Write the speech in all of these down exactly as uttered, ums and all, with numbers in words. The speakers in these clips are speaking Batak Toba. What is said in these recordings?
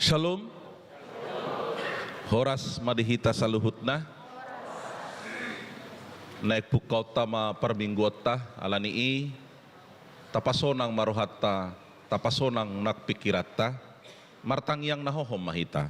Shalom. Horas ma di hita saluhutna. Naeng pungkaonta ma parmingguonta, ala ni i tapasonang ma rohanta, tapasonang nang pingkiranta, martangiang na hohom ma hita.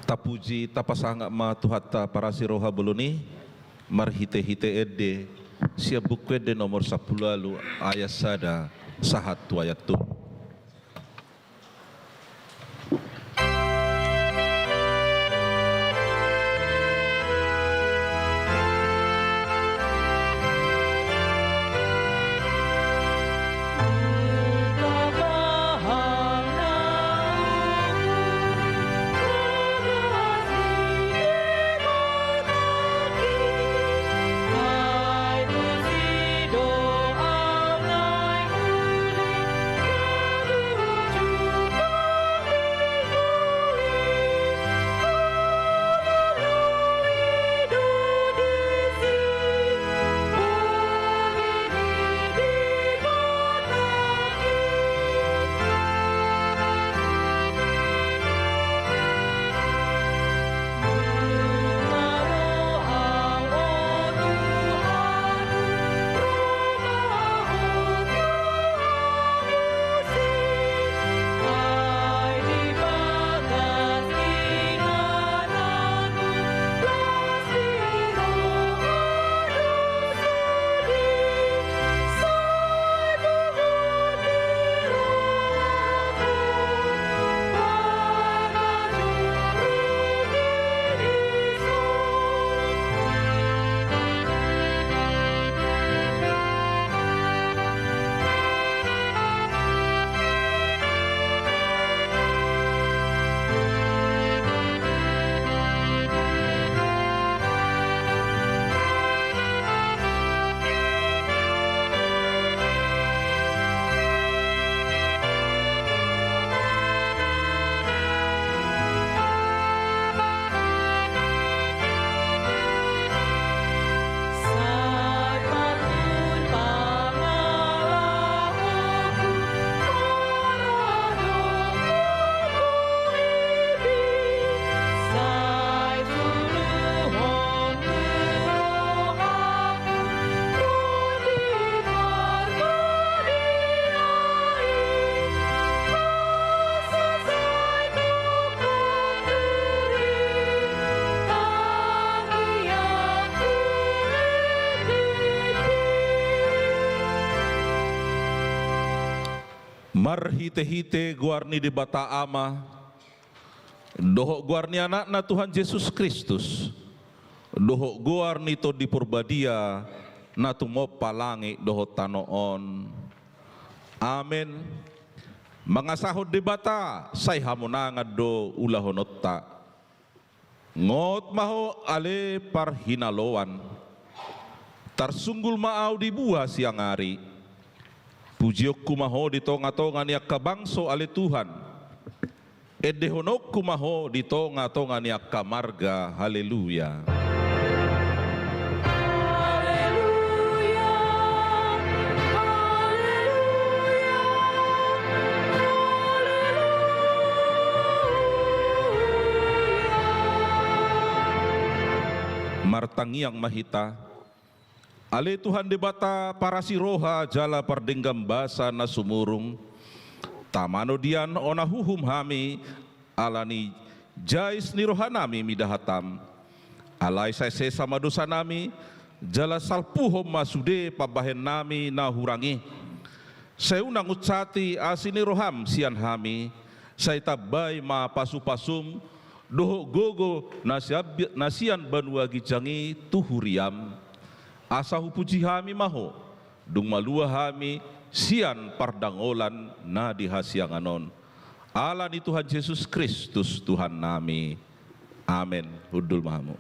Tapuji, tapasangap ma Tuhanta parasi roha bolon i, marhitehite ende sian Buku Ende nomor sampulu ualu, ayat sada sahat tu ayat tolu. Marhitehite goar ni Debata Ama, dohot goar ni Anakna Tuhan Jesus Kristus, dohot goar ni Tondi Porbadia na tumompa langit dohot tano on. Amen. Mangasahon Debata sai hamonangan do ulahononta. Ngot ma Ho ale parhinaloan. Tarsunggul ma ahu di bua siang ari. Pujionku ma Ho di tongatonga ni angka bangso ale Tuhan. Endehononku ma Ho di tongatonga ni angka marga. Haleluya. Haleluya. Haleluya. Haleluya. Martangiang ma hita. Ale Tuhan Debata parasi roha jala pardenggan basa na sumurung, Tama nodian, unang huhum hami, ala ni jais ni rohanami mida hatam. Alai sai sesa ma dosanami, jala salpuhon ma sude pambahenonnami na hurang i. Sai unang unsati asi ni roham sian hami, sai tambai ma pasupasum, dohot gogo na sian, na sian banua ginjang i tu huriam. Asa hupuji hami ma ho, dung malua hami sian pardangolan na di hasiangan on. Ala ni Tuhan Jesus Kristus Tuhannami. Amen. Hundul ma hamu.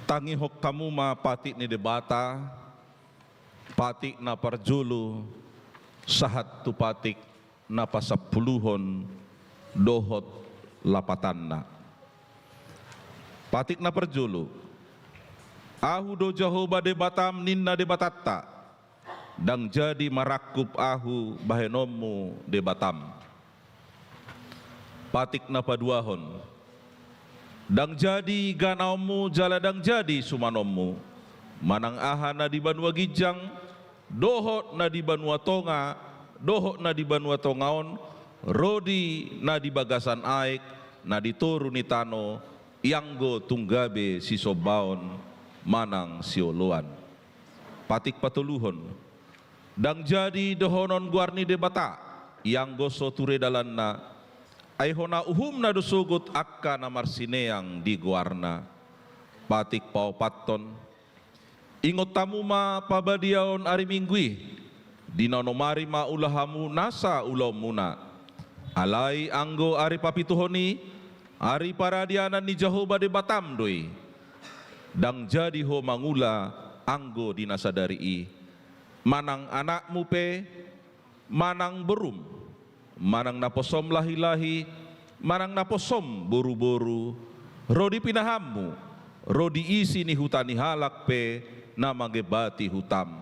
Tangihon hamu ma patik ni Debata, patik na parjolo, sahat tu patik na pasampuluhon dohot lapatanna. Patik na parjolo. Ahu do Jahowa Debatam, ninna Debatanta, ndang jadi marangkup Ahu bahenonmu Debatam. Patik na paduahon. Ndang jadi ganaonmu jala ndang jadi sumanonmu, manang aha na di banua ginjang, dohot na di banua tonga, dohot na di banua tonga on, ro di na di bagasan aek, na di toru ni tano, ianggo tung gabe sisombaon manang sioloan. Patik patoluhon. Ndang jadi dohonon goar ni Debata, ianggo so ture dalanna. Ai hona uhumna do sogot angka na marsineang di goarna. Patik paopathon. Ingot hamu ma pabadiaon ari Minggu i, di na onom ari ma ula hamu nasa ulaonmuna. Alai anggo ari papituhon i, ari paradianan ni Jahowa Debatam do i. Ndang jadi ho mangula anggo di na sadari i. Manang anakmu pe, manang borum, manang naposom lahilahi, manang naposom boruboru, ro di pinahanmu, ro di isi ni huta ni halak pe na mangembati hutam.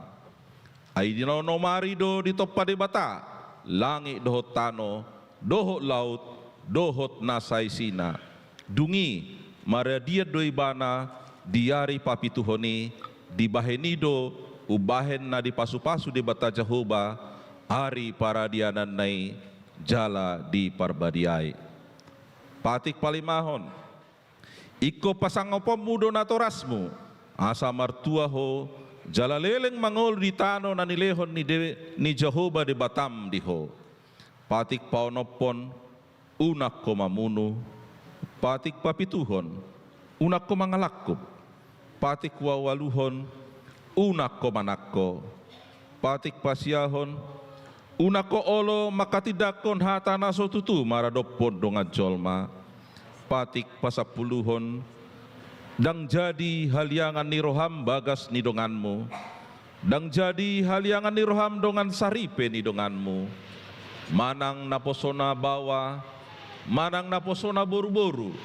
Ai di na onom ari do ditompa Debata langit dohot tano, dohot laut, dohot na saisina. Dung i, maradian do ibana di ari papituhon i, dibahen i do umbahen na dipasupasu Debata Jahowa ari paradiananna i jala diparbadiai. Patik palimahon. Ingkon pasangaponmu do natorasmu, asa martua ho, jala leleng mangolu di tano na nilehon ni De-, ni Jahowa Debatam di ho. Patik paonomhon, unang ho mamunu. Patik papituhon, unang ho mangalangkup. Patik paualuhon, unang ho manangko. Patik pasiahon, unang ho olo manghatindanghon hata na so tutu maradophon dongan jolma. Patik pasampuluhon, ndang jadi haliangan ni roham bagas ni donganmu. Ndang jadi haliangan ni roham dongan saripe ni donganmu, manang naposona baoa, manang naposona boruboru,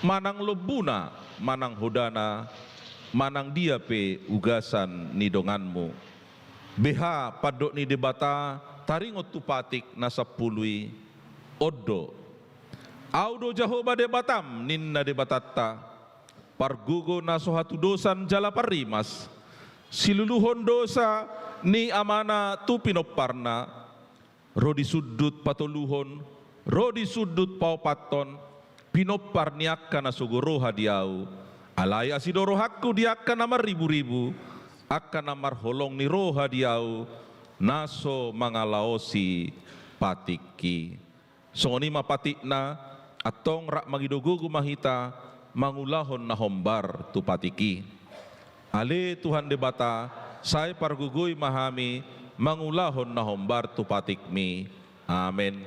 manang lombuna, manang hodana, manang dia pe ugasan ni donganmu. Beha pandok ni Debata taringot tu patik na sampulu i? On do. Ahu do Jahowa Debatam, ninna Debatanta, pargogo na so hatudosan jala parrimas, siluluhon dosa ni amana tu pinomparna, ro di sundut patoluhon, ro di sundut paopathon, pinompar ni angka na sogo roha di ahu. Alai asi do rohangku di angka na marriburibu, angka na marholong ni roha di ahu, na so mangalaosi patikki. Songon i ma patikna, antong rap mangido gogo ma hita mangulahon na hombar tu patik i. Ale Tuhan Debata, sai pargogoi ma hami mangulahon na hombar tu patikMi. Amen.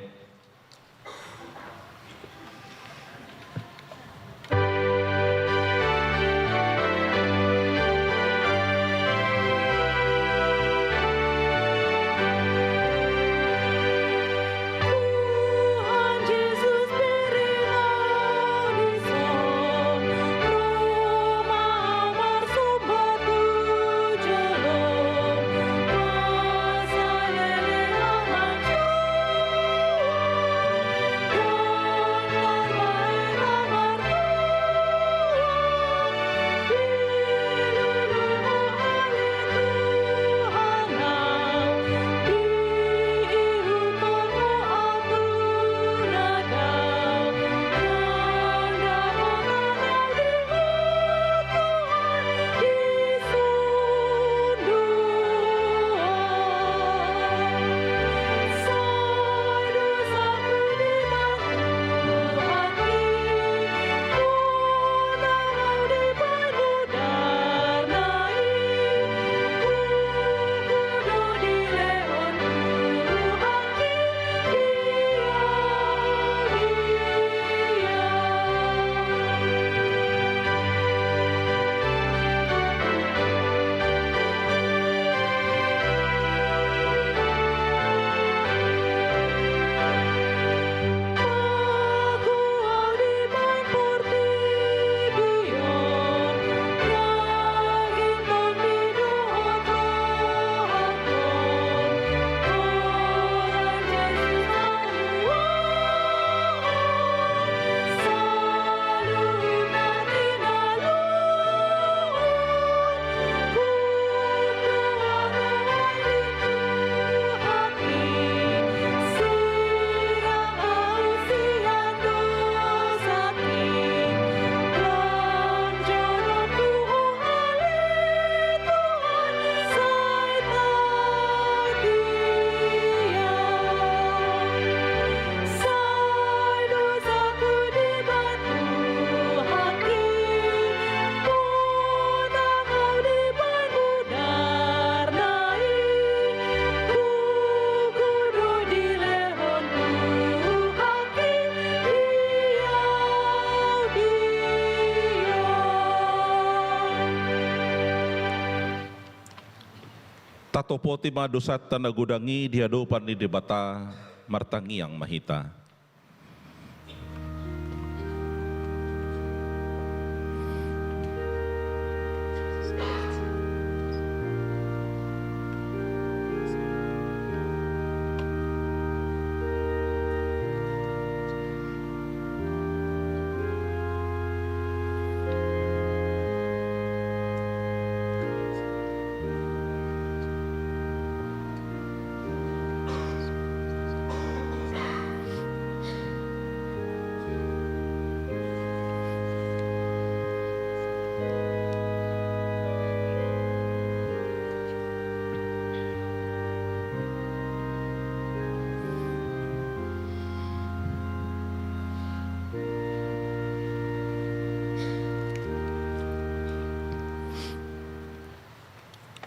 Tatopoti ma dosanta na godang i di adopan ni Debata. Martangiang ma hita.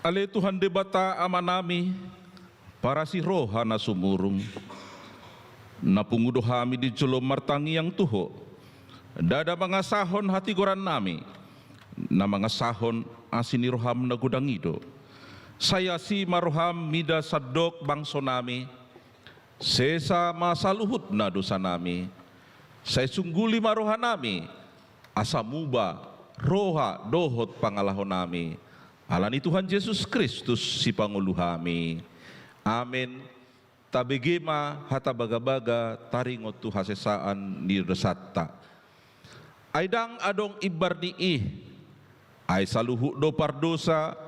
Ale Tuhan Debata Amanami, parasi roha na sumurung, na pungu do hami di jolom martangiang tu Ho, ndada mangasahon hatigorannami, na mangasahon asi ni roham na godang i do. Sai asi ma roham mida sandok bangsonami, sesa ma saluhutna dosanami, sai sungguli ma rohanami, asa muba roha dohot pangalahonami, ala ni Tuhan Jesus Kristus Sipangolu hami. Amen. Tabege ma hata bagabaga taringot tu hasesaan ni dosanta. Ai ndang adong imbar ni i, ai saluhut do pardosa,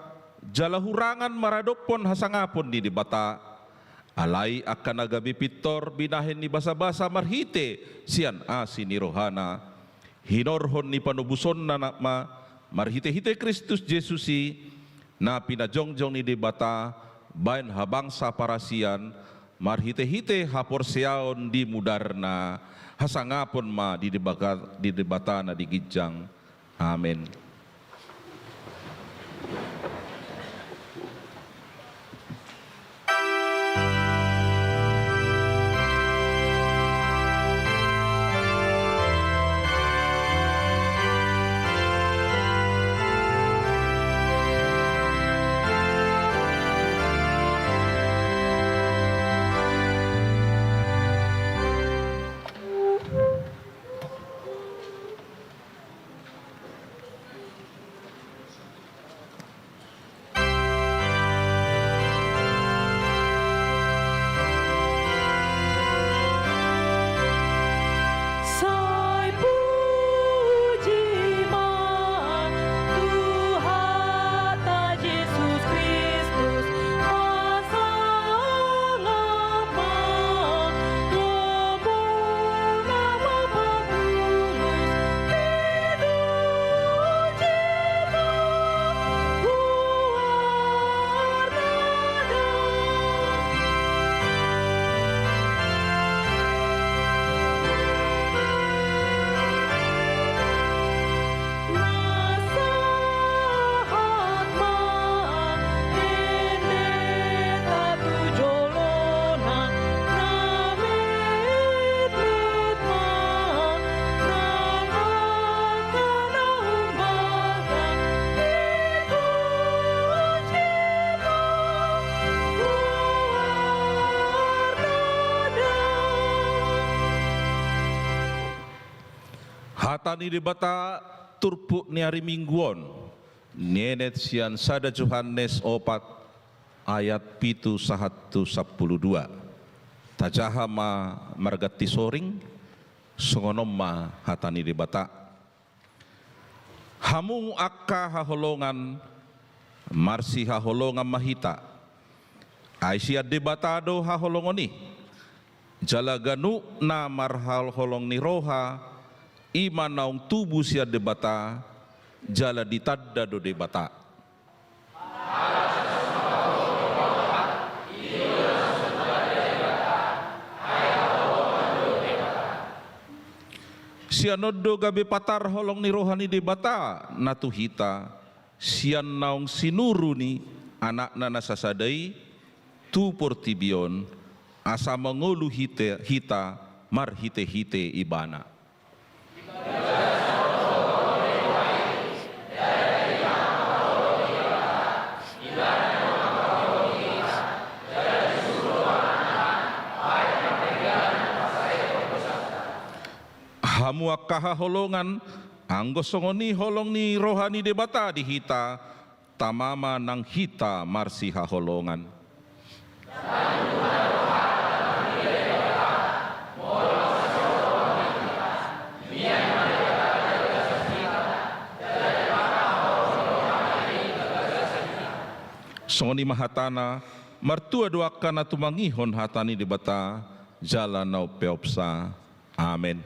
jala hurangan maradophon hasangapon ni Debata. Alai angka na gabe pintor binahen ni basabasa marhite sian asi ni rohana, hinorhon ni panobusonna na ma marhitehite Kristus Jesus i, na pinajongjong ni Debata baen habangsa parasian, marhitehite haporseaon di mudarna, hasangapon ma di Debata, di Debata na di ginjang. Amen. Hata ni Debata turpuk ni ari Minggu on, nienet sian sada Johannes opat ayat pitu sahat tu sampulu dua. Tajaha ma marganti soring, songon on ma hata ni Debata. Hamu angka haholongan, marsihaholongan ma hita. Ai sian Debata do haholongon i. Jala ganup na marhaholong ni roha, i ma naung tubu sian Debata, jala ditanda do Debata. Sian on do gabe patar holong ni roha ni Debata na tu hita, sian naung sinuru ni Anakna na sasada i tu portibi on, asa mangolu hite, hita marhitehite Ibana. Hamu angka haholongan, anggo songon i holong ni roha ni Debata di hita, tama ma nang hita marsihaholongan. Songon i ma hatana, martua do angka na tumangihon hata ni Debata, jala na umpeopsa. Amen.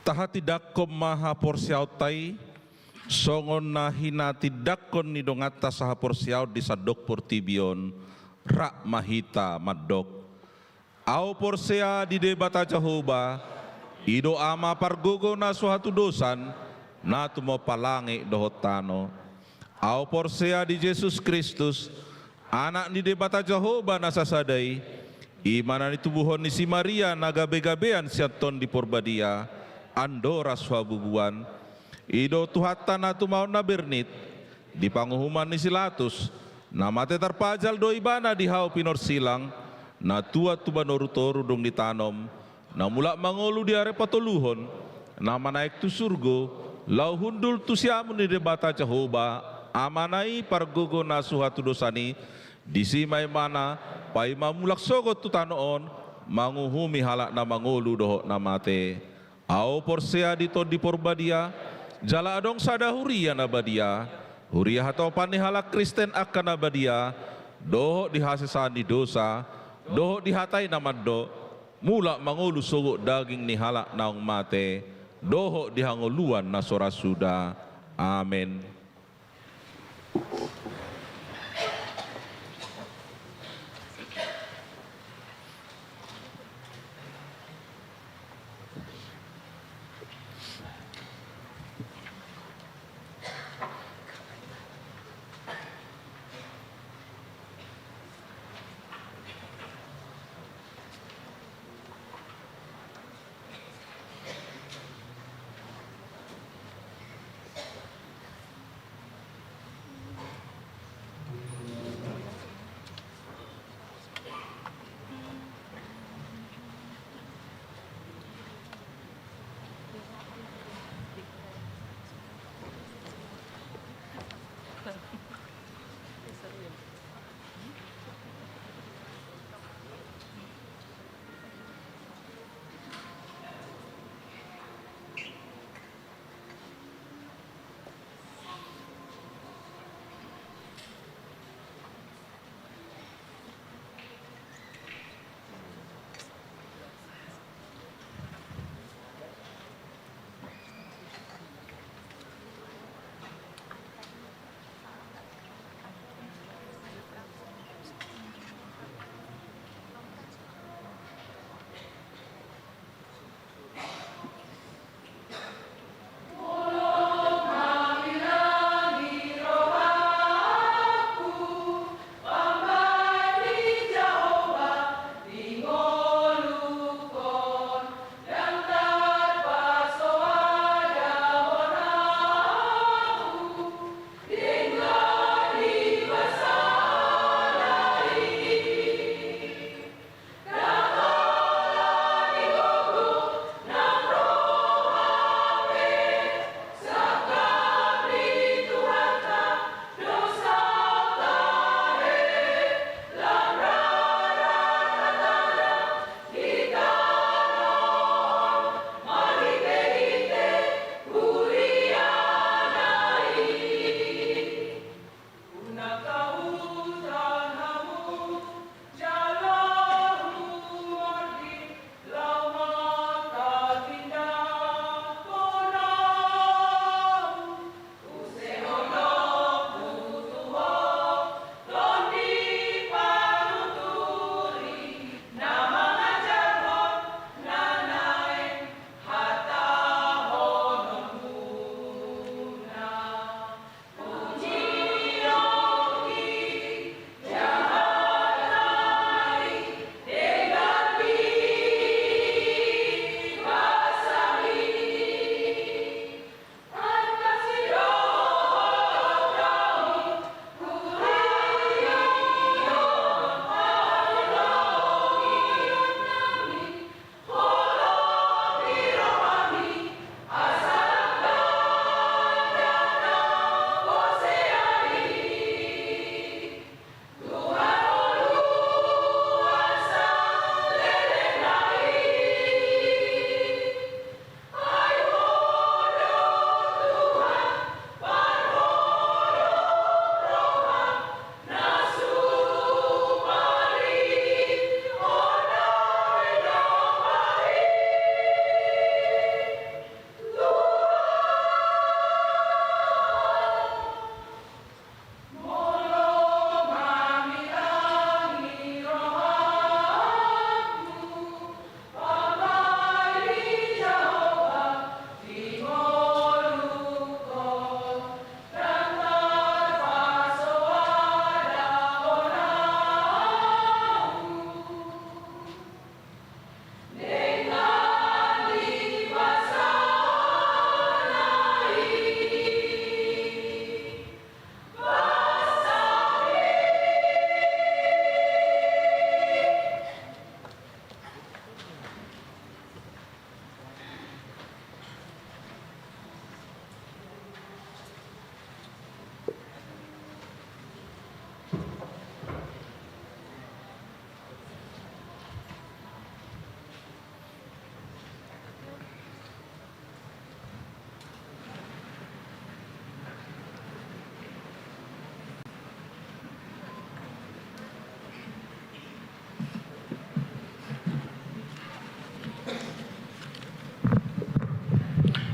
Tahatindangkon ma haporseaonta i, songon na hinatindangkon ni donganta sahaporseaon di sandok portibi on, rap ma hita mandok. Ahu porsea di Debata Jahowa, i do Ama pargogo na so hatudosan, na tumompa langit dohot tano. Ahu porsea di Jesus Kristus, Anak ni Debata Jahowa na sasada i, i ma na nitubuhon ni si Maria na gabegabean sian Tondi Porbadia, andorang so habubuan. I do Tuhanta na tumaon na bernit, di panguhuman ni si Latus, na mate tarpajal do Ibana di hau pinorsilang, na tuat tu banorutoru dung ditanom, na mulak mangolu di ari patoluhon, na manaek tu surgo, laho hundul tu siamun ni Debata Jahowa, Amana i pargogo na so hatudosan i, disi ma Ibana, paima mulak sogot tu tano on, manguhumi halak na mangolu dohot na mate. Ahu porsea di Tondi Porbadia, Jala adong sada huria na badia, huria hatopan ni halak Kristen angka na badia, dohot di hasesaan ni dosa, dohot di hata i na mandok, mulak mangolu sogot daging ni halak naung mate, dohot di hangoluan na so ra suda. Amen.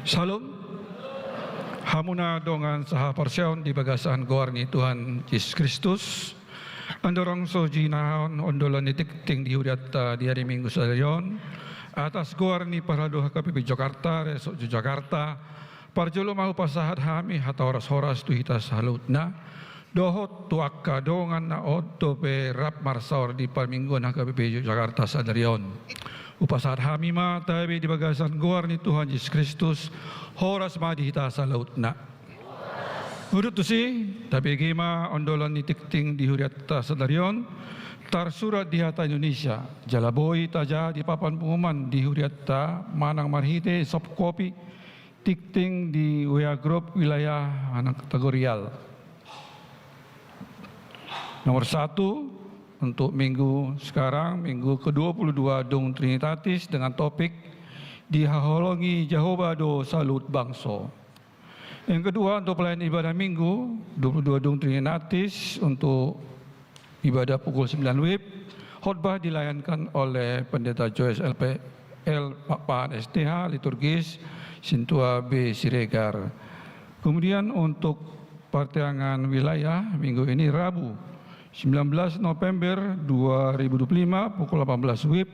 Syalom. Hamuna dongan sahaporseaon di bagasan goar ni Tuhan Jesus Kristus. Andorang so jinahahon ondolan ni tingting di hurianta di ari Minggu sadari on, atas goar ni parhalado H K B P Jakarta, Resort Yogyakarta, parjolo ma hupasahat hami hata horas-horas tu hita saluhutna, dohot tu angka dongan na dope rap marsaor di parmingguan H K B P Yogyakarta sadari on. Hupasahat hami ma tabe di bagasan goar ni Tuhan Jesus Kristus, horas ma di hita saluhutna. Udut tusi, tabege ma ondolan ni tingting di hurianta sadari on, tarsurat di hata Indonesia, jala boi tajaha di papan pengumuman di hurianta manang marhite soft copy, tingting di W A grup wilayah manang kategorial. Nomor satu, untuk minggu sekarang, minggu kedua puluh dua Dung Trinitatis, dengan topik Dihaholongi Jahowa do Saluhut Bangso. Yang kedua, untuk pelayanan ibadah minggu dua puluh dua Dung Trinitatis, untuk ibadah pukul sembilan WIB, khotbah dilayankan oleh Pendeta Joyce L P L Pahan S T H, liturgis Sintua B Siregar. Kemudian untuk partangiangan wilayah minggu ini, Rabu sembilan belas November dua ribu dua puluh lima, pukul delapan belas WIB,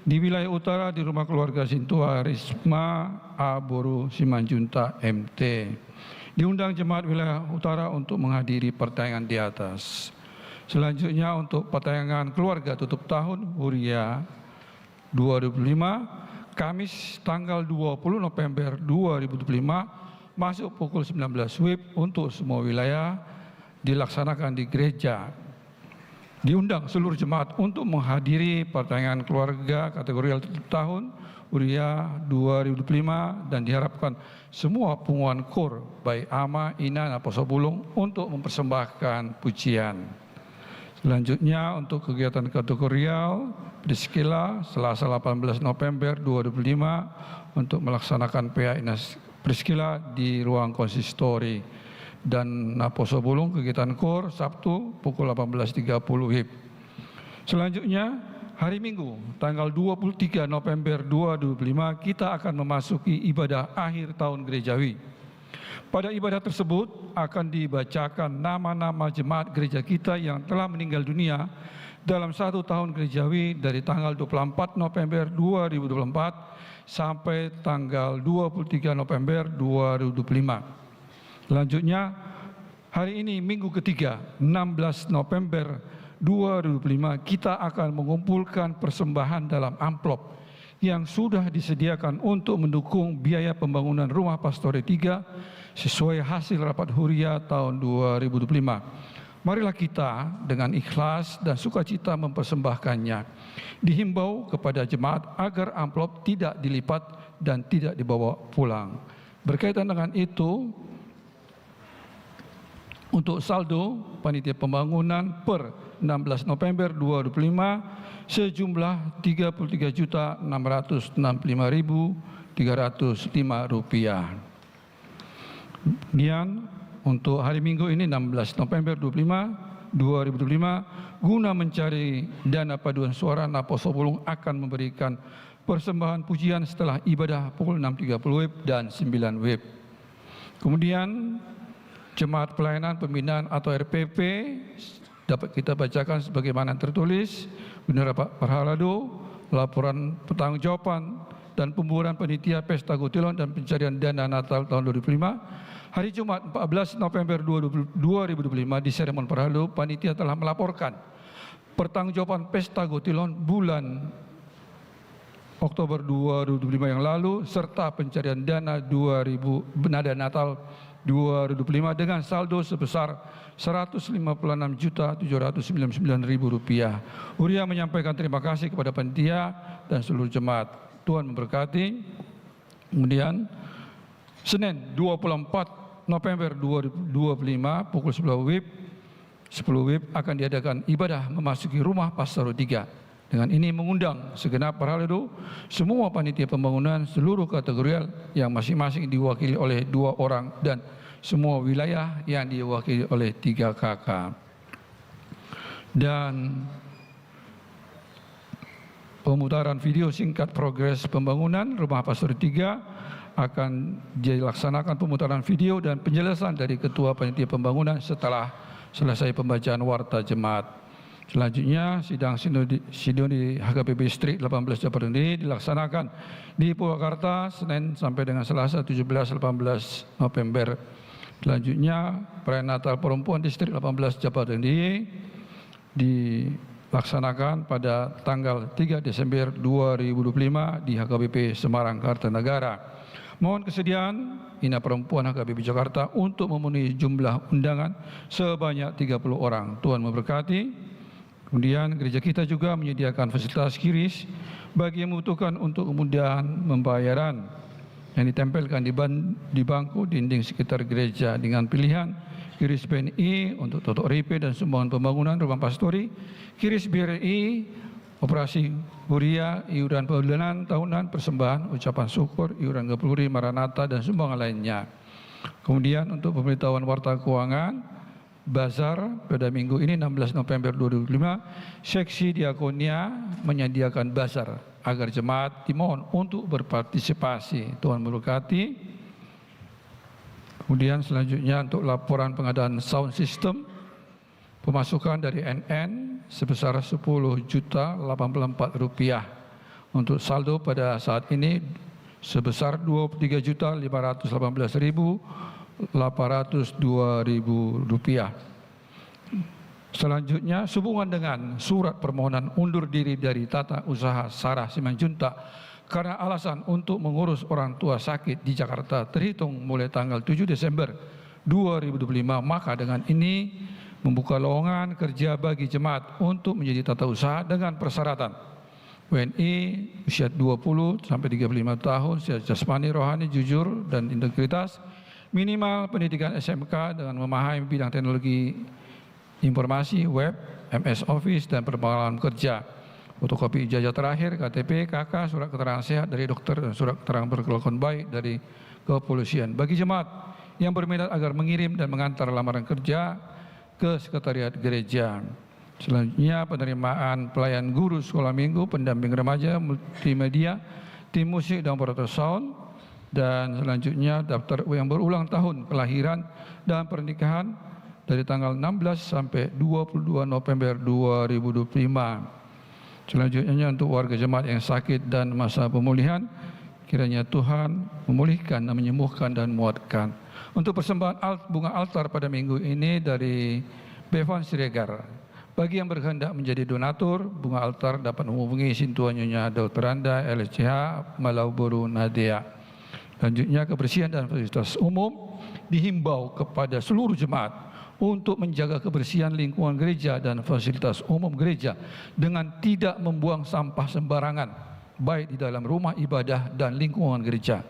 di wilayah utara di rumah keluarga Sintua Risma A Boru Simanjuntak M T. Diundang jemaat wilayah utara untuk menghadiri partangiangan di atas. Selanjutnya, untuk partangiangan keluarga tutup tahun Huria dua ribu dua puluh lima, Kamis tanggal dua puluh November dua ribu dua puluh lima, masuk pukul sembilan belas WIB untuk semua wilayah, dilaksanakan di gereja. Diundang seluruh jemaat untuk menghadiri partangiangan keluarga kategorial tutup tahun Huria dua ribu dua puluh lima, dan diharapkan semua punguan KUR, baik ama, ina, naposobulung, untuk mempersembahkan pujian. Selanjutnya, untuk kegiatan kategorial Priscilla, Selasa delapan belas November dua ribu dua puluh lima, untuk melaksanakan P A Inas Priscilla di ruang konsistori, dan naposobulung kegiatan KUR, Sabtu pukul delapan belas tiga puluh WIB. Selanjutnya, hari Minggu, tanggal dua puluh tiga November dua ribu dua puluh lima, kita akan memasuki ibadah akhir tahun gerejawi. Pada ibadah tersebut akan dibacakan nama-nama jemaat gereja kita yang telah meninggal dunia dalam satu tahun gerejawi, dari tanggal dua puluh empat November dua ribu dua puluh empat sampai tanggal dua puluh tiga November dua ribu dua puluh lima. Selanjutnya, hari ini, Minggu ketiga, enam belas November dua ribu dua puluh lima, kita akan mengumpulkan persembahan dalam amplop yang sudah disediakan untuk mendukung biaya pembangunan Rumah Pastoral tiga sesuai hasil rapat Huria tahun dua ribu dua puluh lima. Marilah kita dengan ikhlas dan sukacita mempersembahkannya. Dihimbau kepada jemaat agar amplop tidak dilipat dan tidak dibawa pulang. Berkaitan dengan itu, untuk saldo panitia pembangunan per enam belas November dua ribu dua puluh lima sejumlah tiga puluh tiga juta enam ratus enam puluh lima ribu tiga ratus lima rupiah. Kemudian, untuk hari Minggu ini, enam belas November dua puluh lima, dua ribu dua puluh lima, guna mencari dana paduan suara, naposobulung akan memberikan persembahan pujian setelah ibadah pukul enam tiga puluh WIB dan sembilan WIB. Kemudian, jemaat pelayanan pembinaan atau R P P dapat kita bacakan sebagaimana tertulis, bendera pa-, parhalado, laporan pertanggungjawaban dan pembubaran panitia Pesta Gotilon dan pencarian dana Natal tahun dua ribu lima. Hari Jumat, empat belas November dua ribu dua puluh lima, di sermon parhalado, panitia telah melaporkan pertanggungjawaban Pesta Gotilon bulan Oktober dua ribu dua puluh lima yang lalu, serta pencarian dana dua ribu, dana Natal dua ribu dua puluh lima dengan saldo sebesar seratus lima puluh enam juta tujuh ratus sembilan puluh sembilan ribu rupiah. Huria menyampaikan terima kasih kepada panitia dan seluruh jemaat. Tuhan memberkati. Kemudian, Senin, dua puluh empat November dua ribu dua puluh lima, pukul sebelas WIB, sepuluh WIB, akan diadakan ibadah memasuki Rumah Pastoral tiga. Dengan ini mengundang segenap parhalado, semua panitia pembangunan, seluruh kategorial yang masing-masing diwakili oleh dua orang, dan semua wilayah yang diwakili oleh tiga K K. Dan pemutaran video singkat progres pembangunan Rumah Pastoral tiga akan dilaksanakan pemutaran video dan penjelasan dari Ketua Panitia Pembangunan setelah selesai pembacaan warta jemaat. Selanjutnya, sidang sinode, sinode H K B P Distrik delapan belas Jabar Dengdei dilaksanakan di Purwakarta, Senin sampai dengan Selasa tujuh belas delapan belas November. Selanjutnya, perayaan Natal Perempuan Distrik delapan belas Jabar Dengdei dilaksanakan pada tanggal tiga Desember dua ribu dua puluh lima di H K B P Semarang, Kartanegara. Mohon kesediaan Ina Perempuan H K B P Jakarta untuk memenuhi jumlah undangan sebanyak tiga puluh orang. Tuhan memberkati. Kemudian gereja kita juga menyediakan fasilitas kiris bagi yang membutuhkan untuk kemudahan pembayaran yang ditempelkan di ban-, di bangku dinding sekitar gereja dengan pilihan kiris B N I untuk totok ripe dan sumbangan pembangunan rumah pastori, kiris B R I, operasi huria, iuran bulanan, tahunan, persembahan, ucapan syukur, iuran gabenhuri, Maranatha, dan sumbangan lainnya. Kemudian untuk pemberitahuan warta keuangan, bazar pada minggu ini, enam belas November dua ribu dua puluh lima, seksi diakonia menyediakan bazar agar jemaat dimohon untuk berpartisipasi. Tuhan memberkati. Kemudian selanjutnya untuk laporan pengadaan sound system, pemasukan dari N N sebesar sepuluh juta delapan puluh empat rupiah. Untuk saldo pada saat ini sebesar dua puluh tiga juta lima ratus delapan belas ribu delapan ratus dua ribu rupiah. Selanjutnya, sehubungan dengan surat permohonan undur diri dari Tata Usaha Sarah Simanjuntak karena alasan untuk mengurus orang tua sakit di Jakarta terhitung mulai tanggal tujuh Desember dua ribu dua puluh lima, maka dengan ini membuka lowongan kerja bagi jemaat untuk menjadi tata usaha dengan persyaratan W N I usia dua puluh sampai tiga puluh lima tahun, sehat jasmani, rohani, jujur, dan integritas, minimal pendidikan S M K dengan memahami bidang teknologi informasi, web, M S Office, dan pengalaman kerja. Fotokopi ijazah terakhir, K T P, K K, surat keterangan sehat dari dokter, dan surat keterangan berkelakuan baik dari kepolisian. Bagi jemaat yang berminat agar mengirim dan mengantar lamaran kerja ke sekretariat gereja. Selanjutnya, penerimaan pelayan guru sekolah minggu, pendamping remaja, multimedia, tim musik, dan operator sound. Dan selanjutnya, daftar yang berulang tahun kelahiran dan pernikahan dari tanggal enam belas sampai dua puluh dua November dua ribu dua puluh lima. Selanjutnya, untuk warga jemaat yang sakit dan masa pemulihan, kiranya Tuhan memulihkan dan menyembuhkan dan menguatkan. Untuk persembahan al-, bunga altar pada minggu ini dari Bevan Siregar. Bagi yang berkehendak menjadi donatur, bunga altar dapat menghubungi Sintua Nyonya Doktoranda L S C H Malauboru Nadea. Selanjutnya, kebersihan dan fasilitas umum, dihimbau kepada seluruh jemaat untuk menjaga kebersihan lingkungan gereja dan fasilitas umum gereja dengan tidak membuang sampah sembarangan, baik di dalam rumah ibadah dan lingkungan gereja.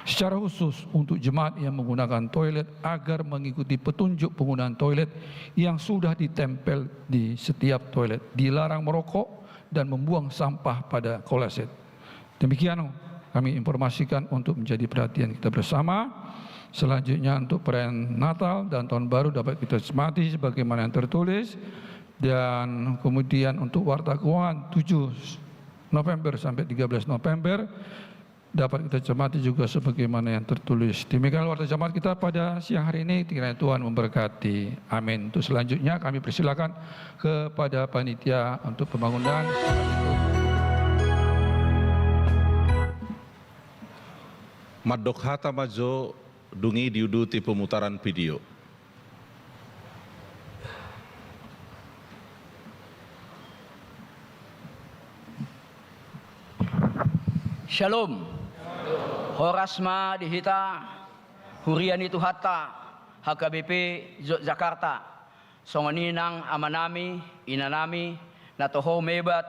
Secara khusus untuk jemaat yang menggunakan toilet, agar mengikuti petunjuk penggunaan toilet yang sudah ditempel di setiap toilet, dilarang merokok dan membuang sampah pada kloset. Demikian kami informasikan untuk menjadi perhatian kita bersama. Selanjutnya, untuk perayaan Natal dan Tahun Baru dapat kita cermati sebagaimana yang tertulis. Dan kemudian untuk warta keuangan tujuh November sampai tiga belas November dapat kita cermati juga sebagaimana yang tertulis. Demikian warta jemaat kita pada siang hari ini. Kiranya Tuhan memberkati. Amin. Untuk selanjutnya, kami persilakan kepada panitia untuk pembangunan. Mandok hata ma jo, dung i diuduti pemutaran video. Shalom. Horas ma di hita, huria ni Tuhanta, H K B P Yogyakarta. Songon i nang amanami, inanami, na toho mebat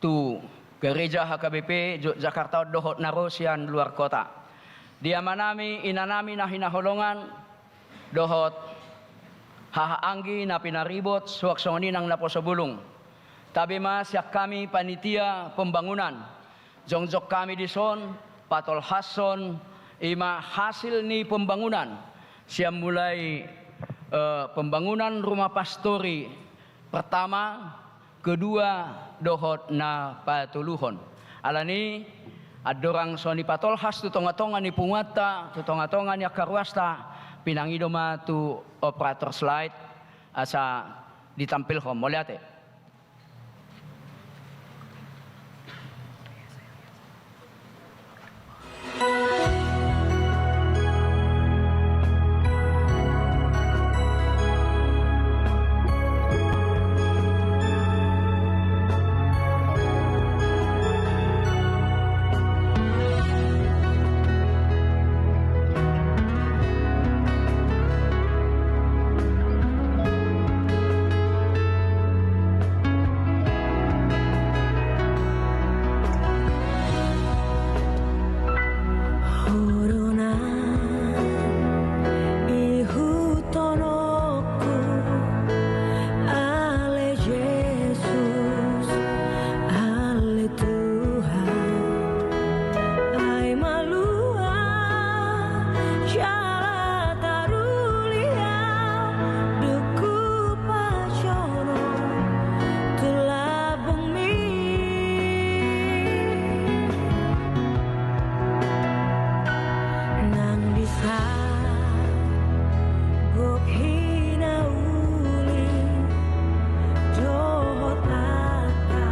tu gereja H K B P Yogyakarta on dohot na ro sian luar kota. Di amanami, inanami na hinaholongan, dohot haha anggi na pinaribot, suang songon i nang naposo bulung. Tabe ma sian hami panitia pembangunan. Jongjong hami dison patolhashon i ma hasil ni pembangunan. Sian mulai, eh, pembangunan rumah pastori pertama, kedua, dohot na patoluhon. Alani, andorang so nipatolhas tu tongatonga ni punguanta, tu tongatonga ni angka ruasta, pinangido ma tu operator slide asa ditampilhon. Mauliate. Ale Jesus, ale Tuhan, ai malua jala tarulia, dung hupajonok tu lambungmi. Nang di sagok hinauli dohot angka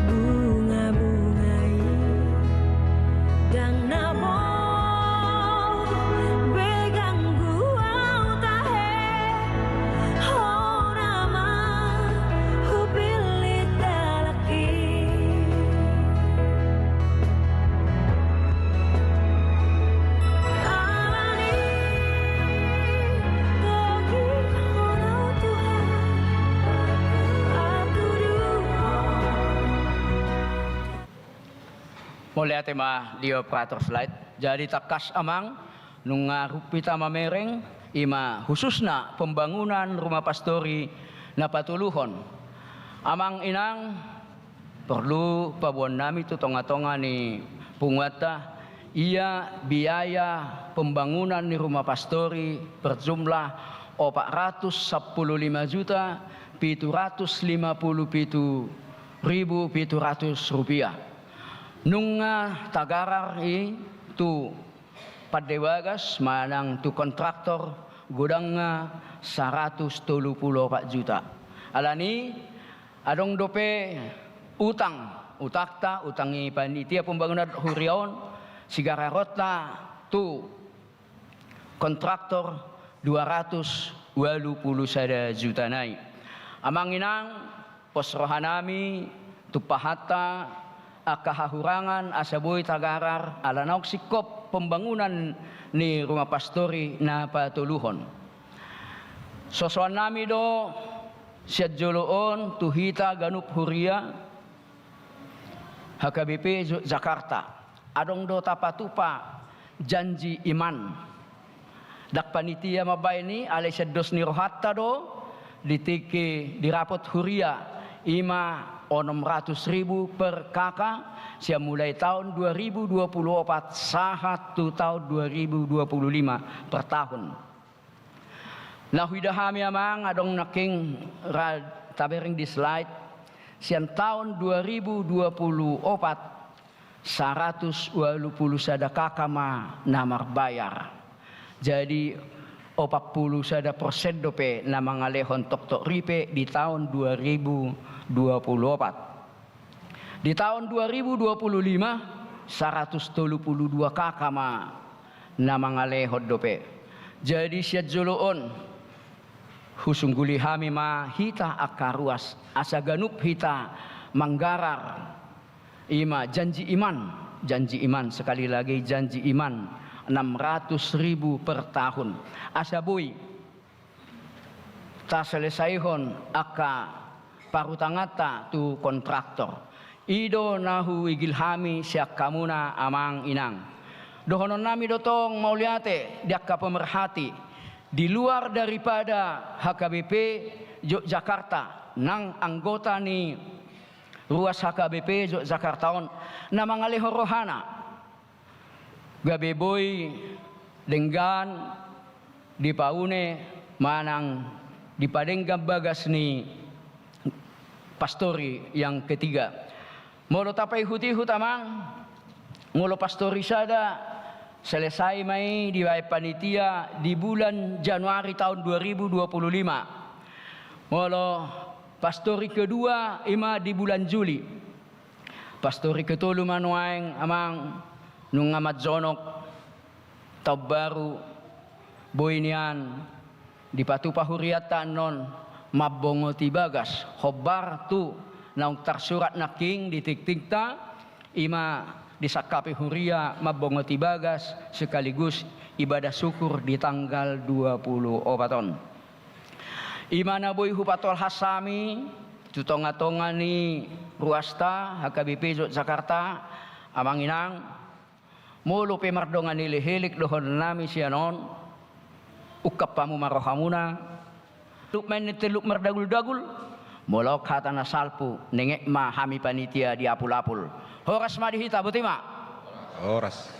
bungabunga i, ndang na boi be ganggu ahu tahe, hona ma hupillit halak i. Alani togihon ahu Tuhan, patuduhon. Mauliate ma di operator slide. Jadi tangkas amang, nunga rap hita mamereng, i ma khususna pembangunan rumah pastori na patoluhon. Amang inang, porlu paboan nami tu tongatonga ni punguanta, ia biaya pembangunan ni rumah pastori berjumlah opat ratus sampulu lima juta pitu ratus lima pulu pitu ribu pitu ratus rupiah. Nunga tagarar i tu pande bagas manang tu kontraktor, godangna saratus tolu pulu opat juta. Alani adong dope utang, utangta, utang ni panitia pembangunan huria on, sigararonta tu kontraktor dua ratus ualu pulu sada juta nai. Amang inang, pos roha nami, tumpahanta angka hahurangan asa boi tagarar ala naung singkop pembangunan ni rumah pastori na patoluhon. Sosoan nami do sian jolo on tu hita ganup huria H K B P Yogyakarta. Adong do tapatupa janji iman. Ndang panitia mambaen i, alai sian dos ni rohanta do, di tingki di rapot huria, i ma onom ratus ribu per K K, sian mulai taon dua ribu dua pulu opat sahat tu taon dua ribu dua pulu lima per tahun. Na huida hami amang, adong nangkin ra tabereng di slide, sian taon dua ribu dua pulu opat, saratus ualu pulu sada K K ma na marbayar. Jadi, opat pulu sada persen dope na mangalehon toktok ripe di taon dua ribu dua pulu opat. Di taon dua ribu dua pulu lima, saratus tolu pulu dua K K ma na mangalehon dope. Jadi, sian jolo on, husungguli hami ma hita angka ruas, asa ganup hita manggarar, i ma janji iman, janji iman, sekali lagi janji iman, enam ratus ribu per tahun. Asa boi taselesaihon angka parutanganta tu kontraktor. I do na huigil hami sian hamuna amang inang. Dohonon nami do tong mauliate di angka pemerhati, di luar daripada H K B P Yogyakarta, nang anggota ni ruas H K B P Yogyakarta on, na mangalehon rohana gabe boi denggan, dipaune manang dipadenggan bagas ni pastori yang ketiga. Molo tapaihutihut amang, Molo pastori sada, selesai ma i dibaen panitia di bulan Januari taon dua ribu dua puluh lima. Molo pastori kedua, i ma di bulan Juli. Pastori ketolu ma nuaeng, amang, nunga manjonok taon baru, boi nian dipatupa hurianta annon mambongoti bagas, hombar tu naung tarsurat nangkin di tingtingta, i ma disangkapi huria mambongoti bagas sekaligus ibadah syukur di tanggal dua puluh opat on. I ma na boi hupatolhas hami tu tongatonga ni ruasta H K B P Yogyakarta, amang inang, molo pe mardongan elekelek dohonon nami sian on, ungkap hamu ma rohamuna. Luk main ni teluk mardaguldagul, molo hata na salpu, nenget ma hami panitia di apulapul. Horas ma di hita, boti ma. Horas.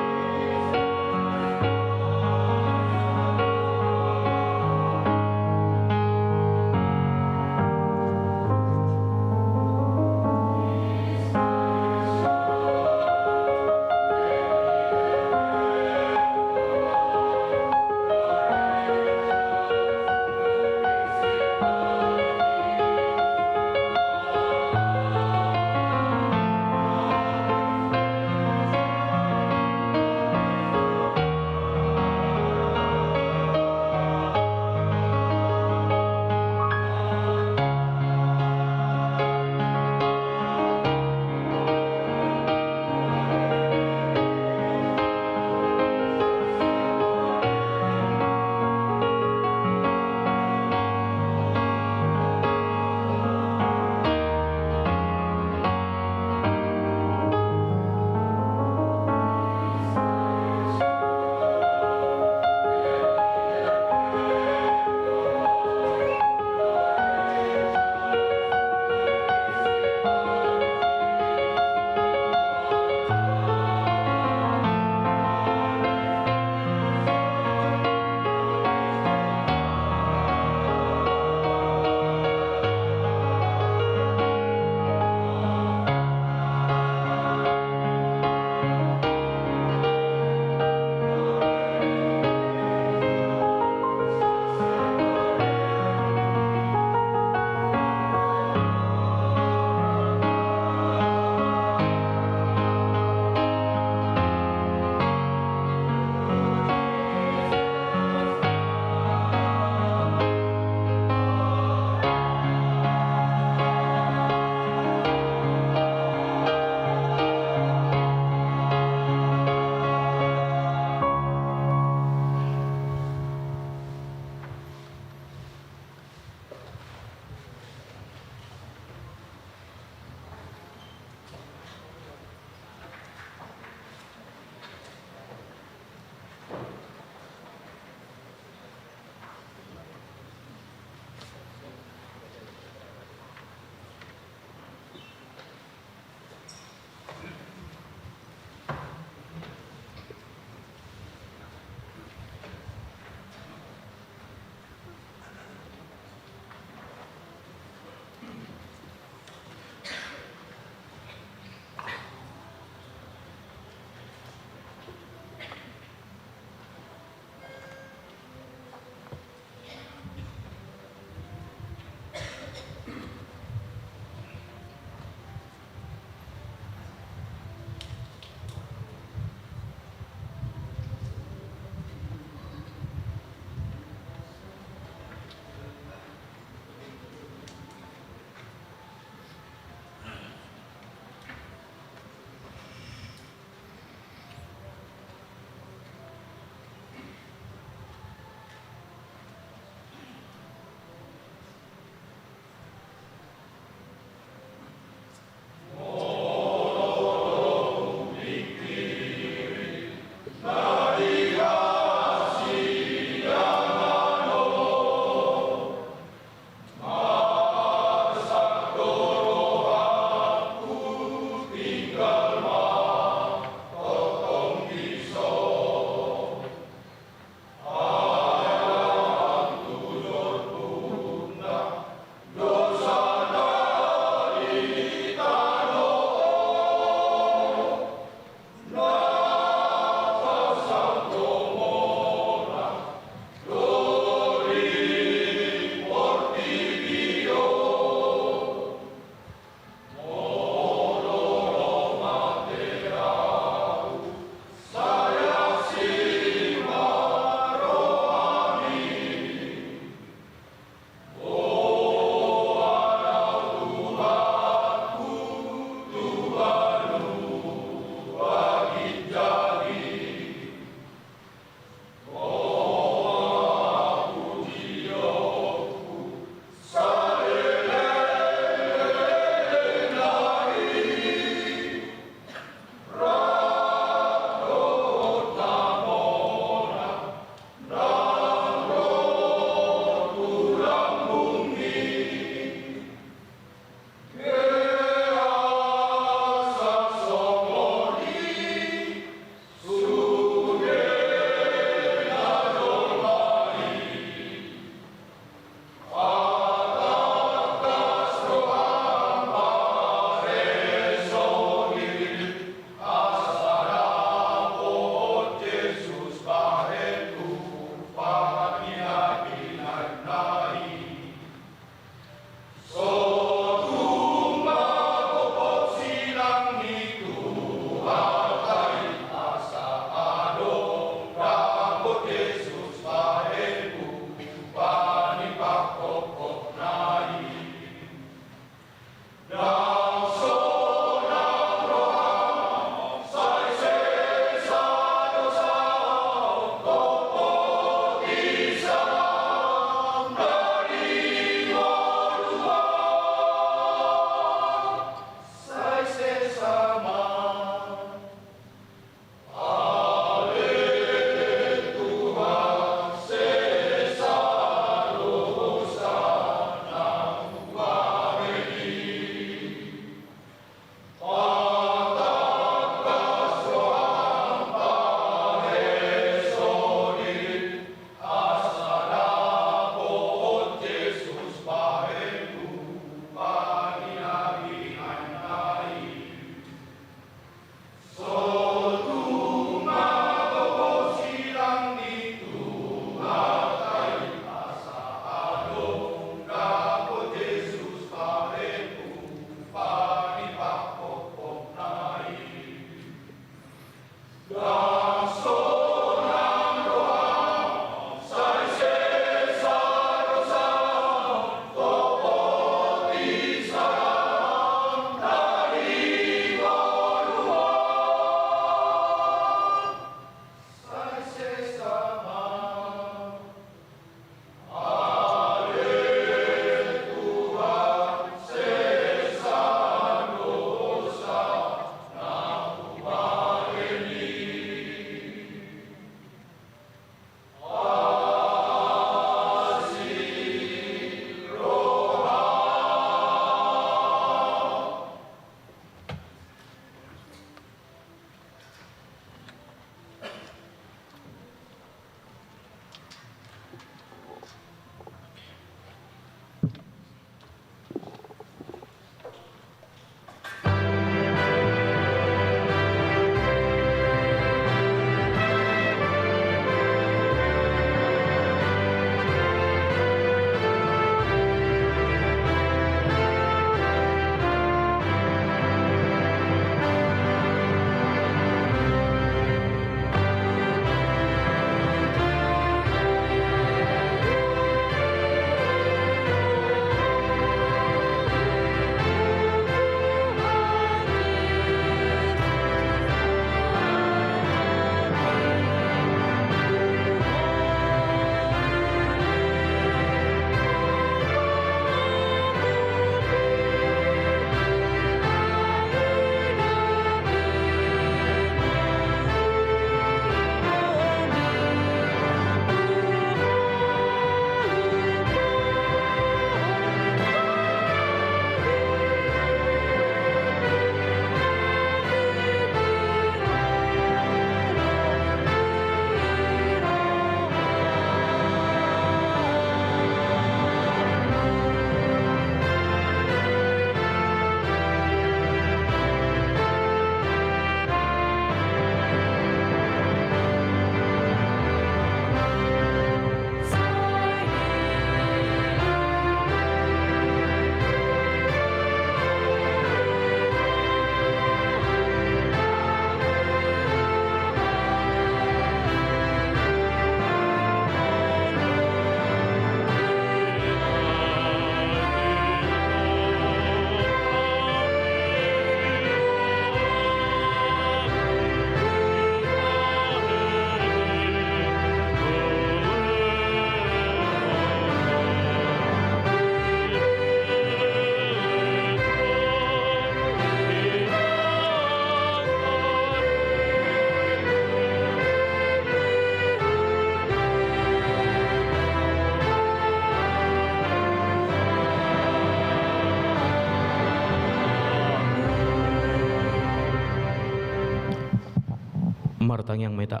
Martangiang ma hita.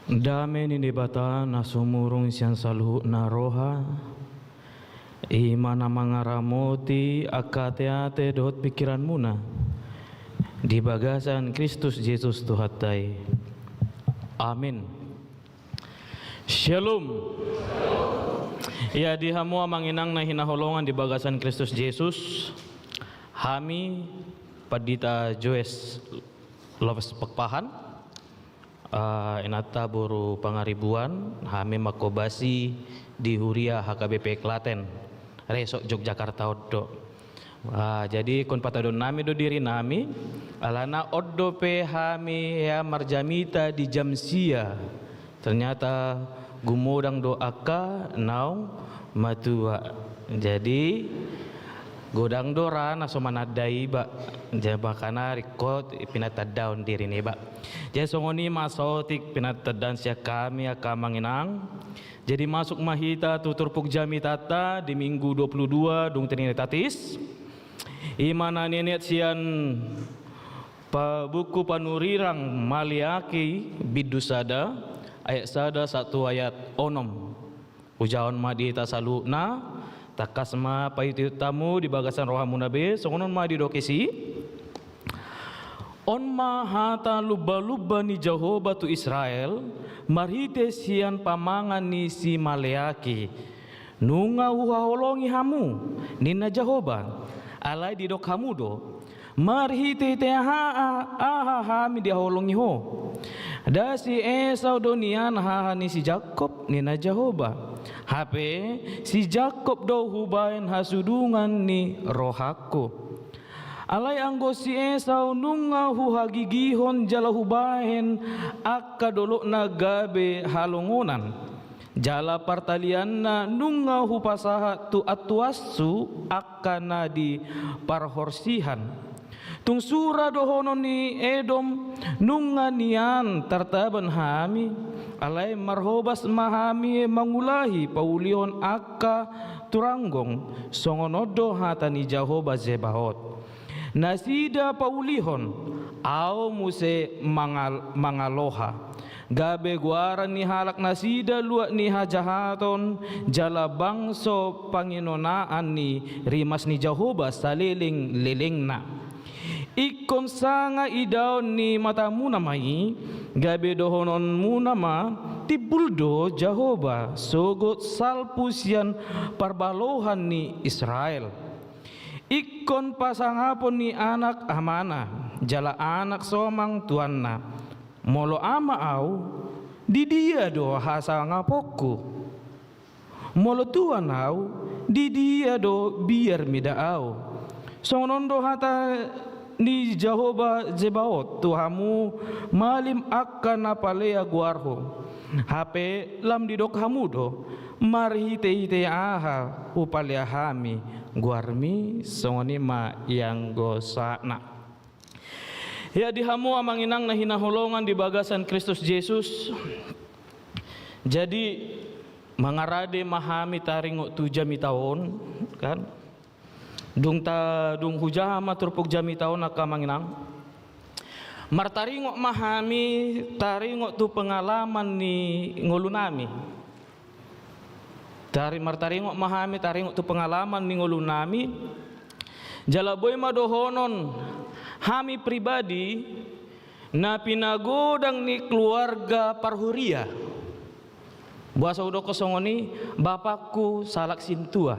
Dame ni Debata na sumurung sian saluhutna roha, i ma na mangaramoti angka ateate dohot pingkiranmuna di bagasan Kristus Jesus Tuhanta i. Amin. Shalom. Ia di hamu amang inang na hinaholongan di bagasan Kristus Jesus, hami Pandita Joes Lopes Pakpahan, ah, inanta boru Pangaribuan, hami manghobasi di huria H K B P Klaten, Resort Yogyakarta on do. Ah, jadi ingkon patadoonnami do dirinami, alana on dope hami hea marjamita di jam sia. Ternyata gumodang do angka naung matua. Jadi godang do ra na so mananda iba. Jadi makana ringkot pinatandahon diri niba. Jadi songon i ma saotik pinatandahon sian hami angka amang inang. Jadi masuk ma hita tu turpuk jamitanta di Minggu dua puluh dua dung Trinitatis. I ma na nineat sian pa-, buku panurirang Maleaki bindu sada, ayat sada sahat tu ayat onom. Hujahahon ma di hita saluhutna, tangkas ma paihutihut hamu di bagasan rohamuna be, songon on ma didok disi. On ma hata lumbalumba ni Jahowa tu Israel, marhite sian pamangan ni si Maleaki. Nunga huhaholongi hamu, ninna Jahowa, alai didok hamu do, marhitehite aha, aha hami dihaholongi ho? Ndang si Esau do nian haha ni si Jakkob, ninna Jahowa. Hape si Jakob do hubahen hasudungan ni rohangku. Alai anggo si Esau nunga huhagigihon jala hubahen angka dolokna gabe halongonan. Jala partalianna nunga hupasahat tu antuashu angka na di parhorsihan. Tung sura dohonon ni Edom, nunga nian tartaban hami, alai marhobas ma hami mangulahi paulihon angka turanggong, songon on do hata ni Jahowa Zebaot. Nasida paulihon, ahu muse mangal-, mangaloha. Gabe goaran ni halak nasida luat ni hajahaton, jala bangso panginonaan ni rimas ni Jahowa saleleng-lelengna. Ingkon sanga idaon ni matamuna ma i, gabe dohononmuna ma, timbul do Jahowa, sogot salpu sian parbalohan ni Israel. Ingkon pasangapon ni anak amana, jala anak somang tuanna. Molo ama ahu, di dia do hasangaponku? Molo tuan ahu, di dia do biar mida ahu? Songon on do hata ni Jahowa Zebaot tu hamu malim angka na palea goarhu. Hape lam didok hamu do, marhite-hite aha hupalea hami goarmi? Songon i ma ianggo sahatna. Ya, di hamu amang inang na hinaholongan di bagasan Kristus Jesus. Jadi, mangarade ma hami taringot tu jamita on, kan? Dung ta, dung hujaha ma turpuk jamita on, angka amang inang. Martaringot ma hami taringot tu pengalaman ni ngolunami. Tari-, martaringot ma hami taringot tu pengalaman ni ngolunami. Jala boi ma dohonon hami pribadi na pinagodang ni keluarga parhuria. Boasa hudokkon songon i? Bapakku sahalak sintua.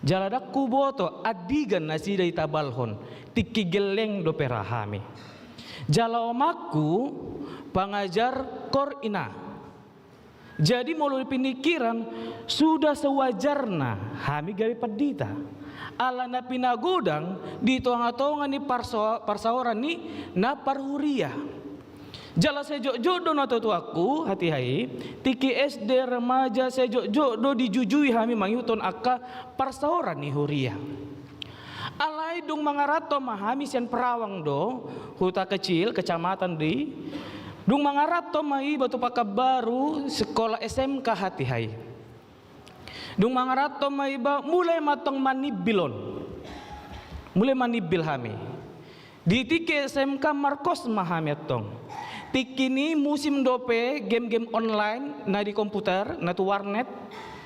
Jala ndang huboto andigan nasida ditabalhon, tingki gelleng dope ra hami. Jala omakku pangajar kor ina. Jadi molo di pinikiran, sudah sewajarna hami gabe pandita. Ala na pinagodang di tonga-tonga ni parso-, parsaoran ni na parhuria. Jala sai jotjot do natuatuangku, hatiha i, tingki S D remaja sai jotjot do dijujui hami mangihuthon angka parsaoran ni huria. Alai dung mangaranto ma hami sian Perawang do, Huta Kecil, kecamatan do i. Dung mangaranto ma iba tu Pakanbaru, sekolah S M K hatiha i. Dung mangaranto ma iba, mulai ma antong manimbil on. Mulai manimbil hami. Di tingki S M K markos ma hami antong. Tingki ni musim dope game-game online na di komputer, na tu warnet.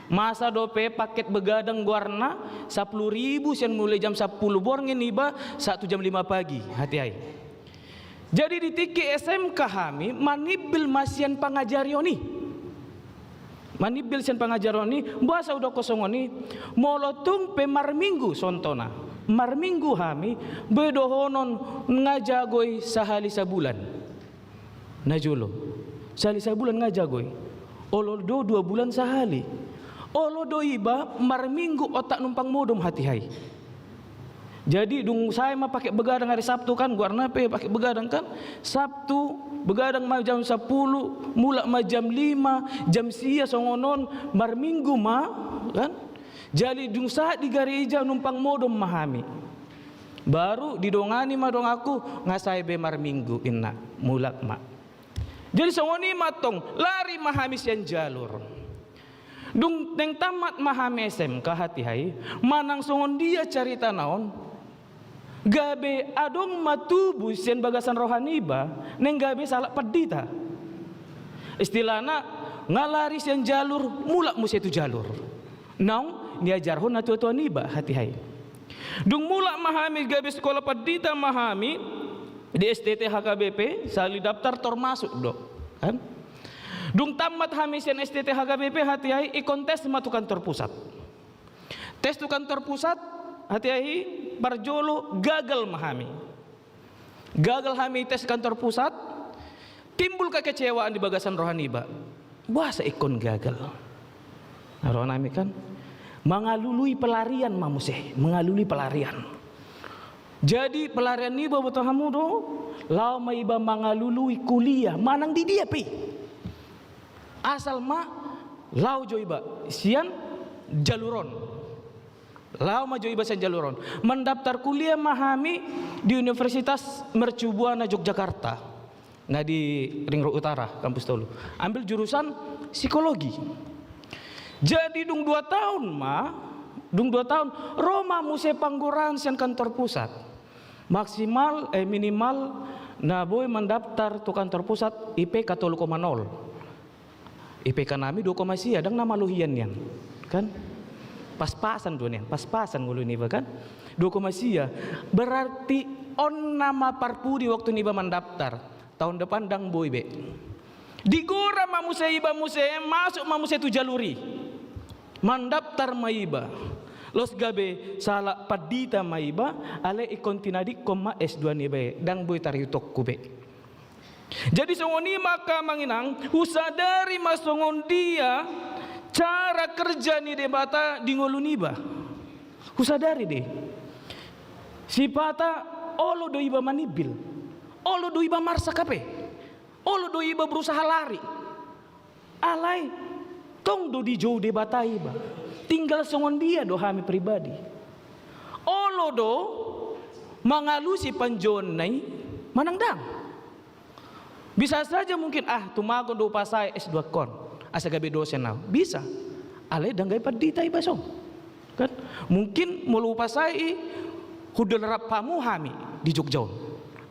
Masa dope paket begadang goarna, sampulu ribu sian mulai jam sampulu borngin iba, sahat tu jam lima pagi, hatiha i. Jadi di tingki S M K hami manimbil ma sian pangajarion i. Manimbil sian pangajarion i, boasa hudokkon songon i? Molo tung pe marminggu, contohna, marminggu hami, boi dohonon nga jago i sahali sabulan. Najolo. Sahali sabulan nga jago i. Olo do dua bulan sahali. Olo do iba marminggu otak numpang modom hatiha i. Jadi dung sae ma paket begadang hari Sabtu kan, goarna pe paket begadang kan. Sabtu begadang ma jam sampulu, mulak ma jam lima, jam sia songon on, marminggu ma kan. Jadi dung sahat di gareja numpang modom ma hami. Baru didongani ma donganku, nga sae be marminggu inna, mulak ma. Jadi songon i ma antong, lari ma hami sian jalur. Dung naeng tamat ma hami S M K hatiha i, manang songon dia caritana on, gabe adong ma tubu sian bagasan roha niba, naeng gabe sahalak pandita. Istilahna, nga lari sian jalur, mulak muse tu jalur. Naung niajarhon natuatua niba hatiha i. Dung mulak ma hami gabe sekolah pandita ma hami di S T T H K B P, sahali daftar tor masuk do, kan? Dung tamat hami sian S T T H K B P hatiha i, ingkon tes ma tu kantor pusat. Tes tu kantor pusat, hatiha i, parjolo gagal ma hami. Gagal hami tes kantor pusat, timbul kekecewaan di bagasan roha niba. Boasa ingkon gagal? Rohanami kan, mangalului pelarian ma muse, mangalului pelarian. Jadi pelarian niba, boto hamu do, laho ma iba mangalului kuliah manang di dia pe i. Asal ma laho jo iba sian jalur on. Laho ma jo iba sian jalur on. Mandaptar kuliah ma hami di Universitas Mercubuana Yogyakarta, na di Ring Road Utara, Kampus Tolu. Ambil jurusan psikologi. Jadi dung dua taon ma, dung dua taon, ro ma muse panggorahan sian kantor pusat. Maksimal, eh, minimal na boi mandaptar tu kantor pusat I P K tolu koma nol. I P K nami dua koma sia, ndang na malo hian nian, kan? Pas-pasan do nian, pas-pasan ngolu niba, kan? Dua koma sia. Berarti on nama parpudi waktu niba mandaptar. Taon depan ndang boi be. Digora ma muse iba muse, masuk ma muse tu jalur i. Mandaptar ma iba. Laos gabe salah pandita ma iba, alai ingkon tinadingkon ma S dua niba i, ndang boi tariutongku be. Jadi songon i ma angka amang inang, husadari ma songon dia cara kerja ni Debata di ngolu niba. Husadari do i. Sipata olo do iba manimbil. Olo do iba marsak hape. Olo do iba berusaha lari. Alai tong do dijou Debata iba. Tinggal songon dia do hami pribadi. Olo do mangalusi panjouonna i manang ndang. Bisa saja mungkin, ah, tumagon do hupasae S dua kon, asa gabe dosen au. Bisa. Alai ndang gabe pandita iba, so. Kan? Mungkin molo hupasae i, hundul rap hamu hami di Jogja on.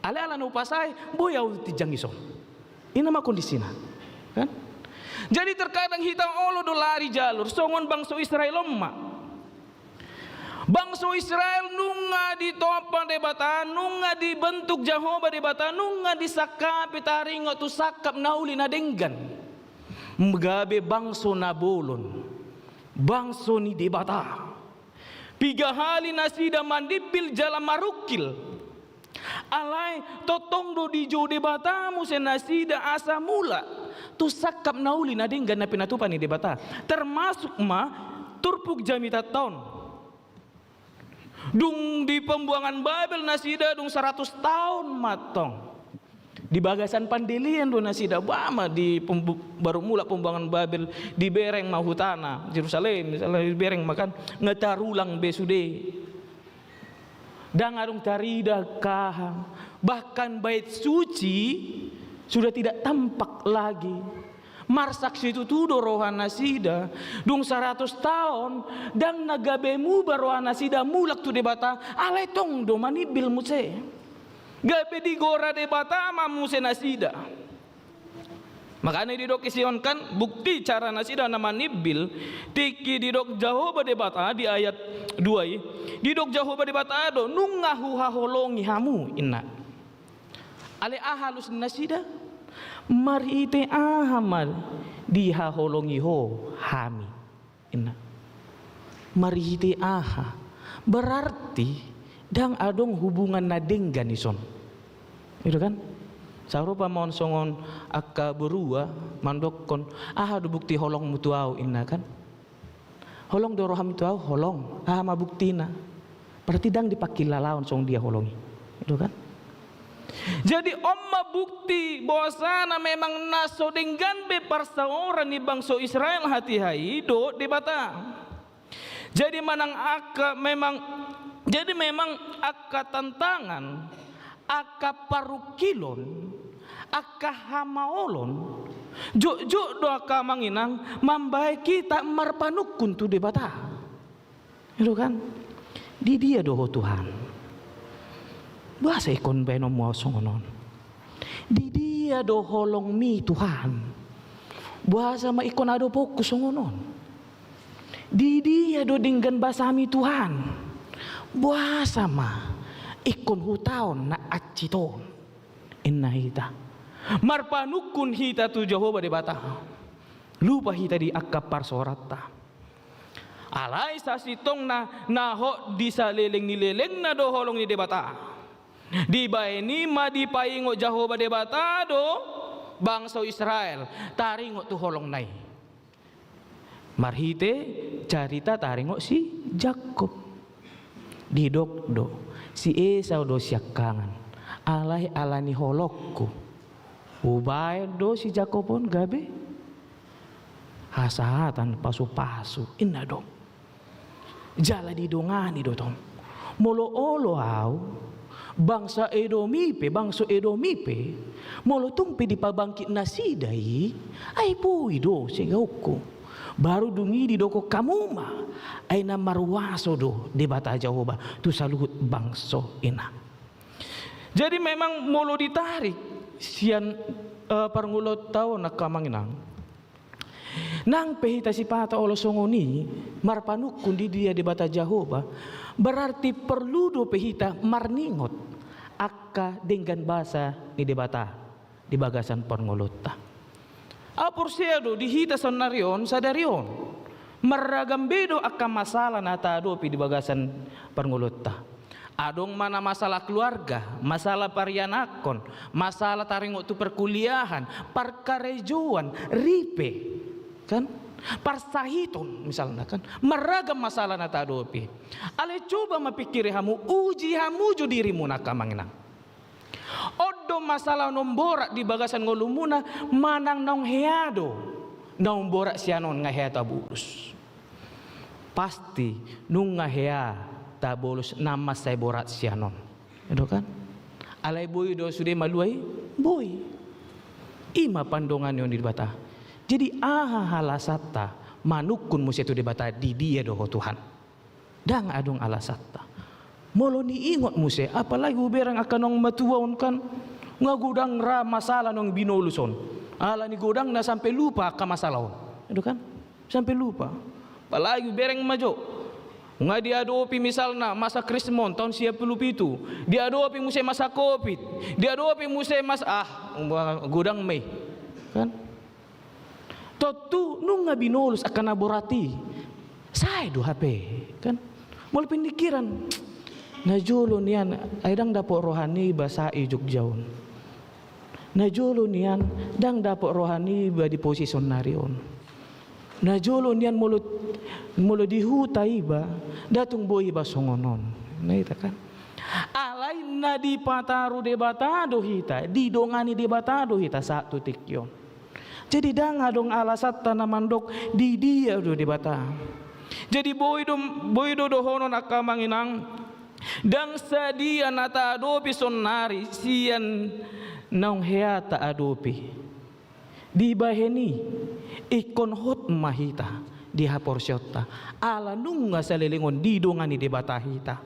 Alai ala na hupasae, boi au tinjang i, so. I nama kondisina. Kan? Jadi terkadang hita olo do lari jalur, songon bangso Israel on ma. Bangso Israel nunga ditompa Debata, nunga dibentuk Jahowa Debata, nunga disangkapi, taringot tu sangkap na uli na denggan. Gabe bangso na bolon, bangso ni Debata. Piga hali nasida manimbil jala marungkil. Alai tongtong do dijou Debata muse nasida asa mulak tu sangkap na uli na denggan na pinatupa ni Debata. Termasuk ma turpuk jamitanta on. Dung di pembuangan Babel nasida dung saratus taon ma tong. Di bagasan pandelean do nasida, bah, ma di pembu-, baru mulak pembuangan Babel, dibereng ma hutana Jerusalem, misalna, dibereng ma, kan, nga tarulang be sude. Ndang adong tarida angka aha. Bahkan bait suci sudah tidak tampak lagi. Marsak situtu do roha nasida. Dung saratus taon, ndang na gabe muba roha nasida mulak tu Debata, alai tong do manimbil muse. Gabe digora Debata ma muse nasida. Makana didok i si on, kan, bukti cara nasida na manimbil, tingki didok Jahowa Debata di ayat dua i, didok Jahowa Debata do, nunga huhaholongi hamu, inna. Alai aha alus ni nasida? Marhite aha ma dihaholongi ho hami? Inna. Marhite aha? Berarti ndang adong hubungan na denggan dison. Gitu kan? Sarupa ma on songon angka borua mandokkon, aha do bukti holongmu tu au, inna kan? Holong do roham tu au, holong. Aha ma buktina? Berarti ndang dipangkilalaon songon dia holong i. Gitu kan? Jadi on ma bukti bahwasana memang na so denggan be parsaoran ni bangso Israel hatiha i dohot Debata. Jadi manang angka memang, jadi memang angka tantangan, angka parungkilon, angka hamaolon, jotjot do angka amang inang mambahen hita marpanungkun tu Debata. Gitu kan? Di dia do ho Tuhan? Boasa ingkon baenonmu au songon on? Di dia do holongmi Tuhan? Boasa ma ingkon adoponku songon on? Di dia do denggan basami Tuhan? Boasa ma ingkon hutaon na hansit on? Inna hita. Marpanungkun hita tu Jahowa Debata. Lupa hita di angka parsaoranta. Alai sasintongna, na hot di saleleng ni lelengna do holong ni Debata. Dibahen i ma dipaingot Jahowa Debata do bangso Israel taringot tu holongna i. Marhite carita taringot si Jakkob. Didok do, si Esau do siangkangan, alai ala ni holongku, hubaen do si Jakkob on gabe hasahatan pasupasu, inna do. Jala didongani do tong. Molo olo au, bangsa Edom i pe, bangso Edom i pe, molo tung pe dipabangkit nasida i, ai boi do segaukku. Baru dung i didok hamu ma, ai na maruaso do Debata Jahowa tu saluhut bangso, inna. Jadi memang molo ditarik sian, eh, parngoluonta on, angka amang inang, nang pe hita sipata olo songon i, marpanungkun di dia Debata Jahowa, berarti porlu dope hita marningot angka denggan basa ni Debata di bagasan parngoluonta. Au porsea do di hita saonnari on, sadari on, marragam be do angka masalah na taadopi di bagasan parngoluonta. Adong ma na masalah keluarga, masalah parianakhon, masalah taringot tu perkuliahan, parkarejoan, ripe, kan? Parsahiton, misalna, kan? Marragam masalah na taadopi. Alai coba ma pingkiri hamu, uji hamu jo dirimuna, angka amang inang. On do masalah naung borat di bagasan ngolumuna, manang naung hea do? Naung borat sian on nga hea tabolus. Pasti nunga hea tabolus na mansai borat sian on. I do kan? Alai boi do sude malua i? Boi. I ma pandonganion ni Debata. Jadi aha alasanta manungkun muse tu Debata, di dia do ho Tuhan? Ndang adong alasanta. Molo niingot muse, apalagi hubereng angka naung matua on kan, nga godang ra masalah naung binolusna on. Ala ni godangna sampe lupa angka masalah on. I do kan? Sampe lupa. Apalagi hubereng ma jo. Nga diadopi misalna masa krismon taon sia pulu pitu. Diadopi muse masa covid. Diadopi muse masa, ah, godang ma i. Kan? Tontu nunga binolus angka na borat i. Sae do hape, kan? Molo pingkiran, na jolo nian, ai ndang dapot roha niba sae Jogja on. Na jolo nian, ndang dapot roha niba di posisi saonnari on. Na jolo nian molo, molo di huta iba, ndang tung boi iba songon on. Na i do kan? Alai na dipataru Debata do hita, didongani Debata do hita sahat tu tingki on. Jadi ndang adong alasanta na mandok di dia do Debata. Jadi boi do, boi do dohonon angka amang inang, ndang sadia na taadopi saonnari sian naung hea taadopi. Dibahen i, ingkon hot ma hita di haporseaonta, ala nunga saleleng on didongani Debata hita.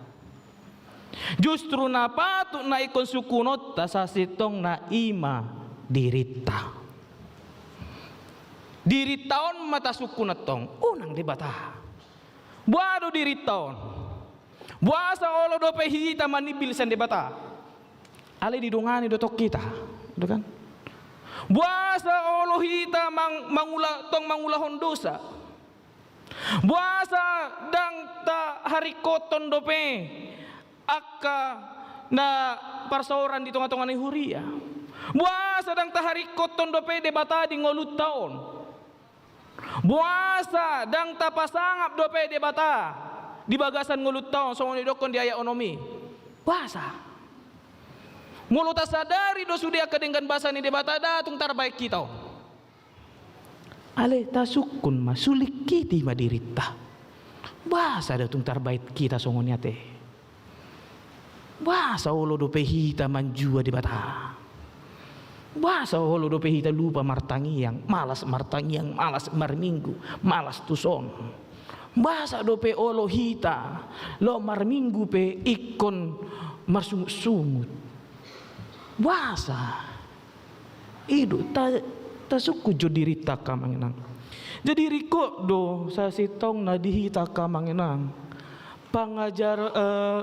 Justru na patut na ingkon sungkunonta sasintongna i ma dirinta. Dirinta on ma tasungkun antong, unang Debata. Boha do dirinta on? Boasa olo dope hita manimbil sian Debata? Alai didongani do tong hita, do kan? Boasa olo hita mang-, mangula-, tong mangulahon dosa? Boasa ndang taharingkothon dope angka na parsaoran di tonga-tonga ni huria? Boasa ndang taharingkothon dope Debata di ngolunta on? Boasa ndang tapasangap dope Debata di bagasan ngolunta on, songon didokkon di ayat onom i? Boasa? Molo tasadari do sude angka denggan basa ni Debata, ndang tung tarbaen hita on. Alai tasungkun ma, sulingkiti ma dirinta. Boasa ndang tung tarbaen hita songon i ate? Boasa olo dope hita manjua Debata? Boasa olo dope hita lupa martangiang, malas martangiang, malas marminggu, malas tuson? Boasa dope olo hita laho marminggu pe ingkon marsungut-sungut? Boasa? I do, ta-, tasungkun jo dirinta, angka amang inang. Jadi ringkot do sasintongna di hita, angka amang inang, pangajar-, eh,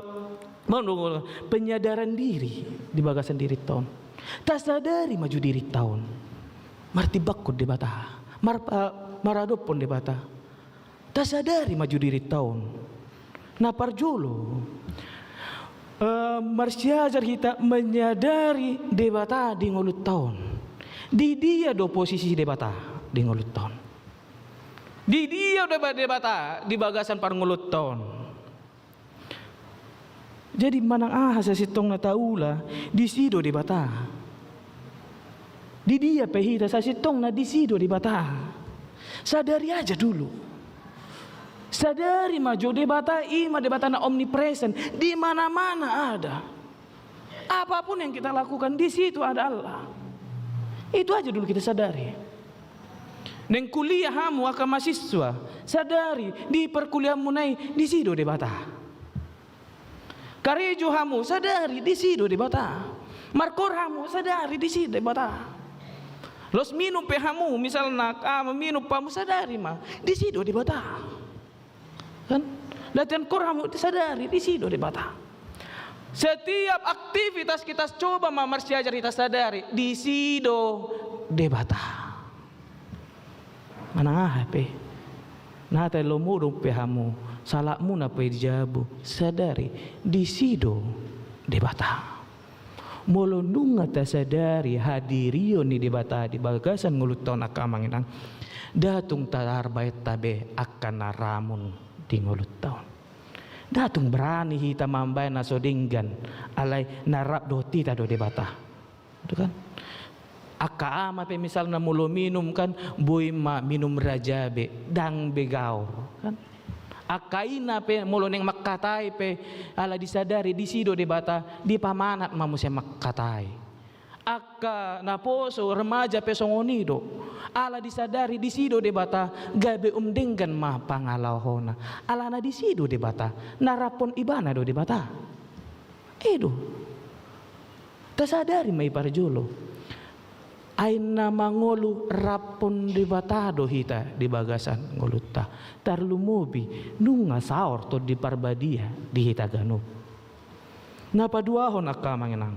manu-, penyadaran diri di bagasan dirinta on. Tasadari ma jo dirinta on. Martimbangkon Debata. Mar-, eh, maradophon Debata. Tasadari ma jo dirinta on. Na parjolo, eh, marsiajar hita menyadari Debata di ngolunta on. Di dia do posisi Debata di ngolunta on? Di dia do Debata di bagasan parngoluanta on. Jadi manang aha sasintongna taula, disi do Debata. Di dia pe hita sasintongna, disi do Debata. Sadari aja dulu. Sadari ma jo Debata, i ma Debata na omnipresent, di mana-mana ada. Apapun yang kita lakukan, di situ ada Allah. Itu aja dulu kita sadari. Naeng kuliah hamu angka mahasiswa, sadari di parkuliahanmuna i, disi do Debata. Karejo hamu, sadari disi do Debata. Markoor hamu, sadari disi Debata. Laos minum pe hamu, misalna, ah, minum pe hamu, sadari ma, disi do Debata. Kan? Latihan koor hamu, sadari disi do Debata. Setiap aktivitas kita, coba ma marsiajar hita sadari, disi do Debata. Manang aha pe na tailo modom pe hamu, salakmuna pe di jabu, sadari disi do Debata. Molo nunga tasadari hadirion ni Debata di bagasan ngolunta on, angka amang inang, nda tung tarbahen hita be angka na ramun di ngolunta on. Nda tung berani hita mambahen na so denggan, alai na rap dohot hita do Debata. Itu kan? Angka ama pe misalna molo minum kan, boi ma minum raja be, ndang be gaor, kan? Angka ina pe molo naeng mangkatai pe, ala disadari disi do Debata, dipamanat ma muse mangkatai. Angka naposo, remaja pe songon i do. Ala disadari disi do Debata, gabe umdenggan ma pangalaohona. Alana disi do Debata, na raphon ibana do Debata. I do. Tasadari ma i parjolo. Ai na mangolu raphon Debata do hita di bagasan ngolunta. Tarlumobi nunga saor Tondi Parbadia di hita ganup. Na paduahon, angka amang inang,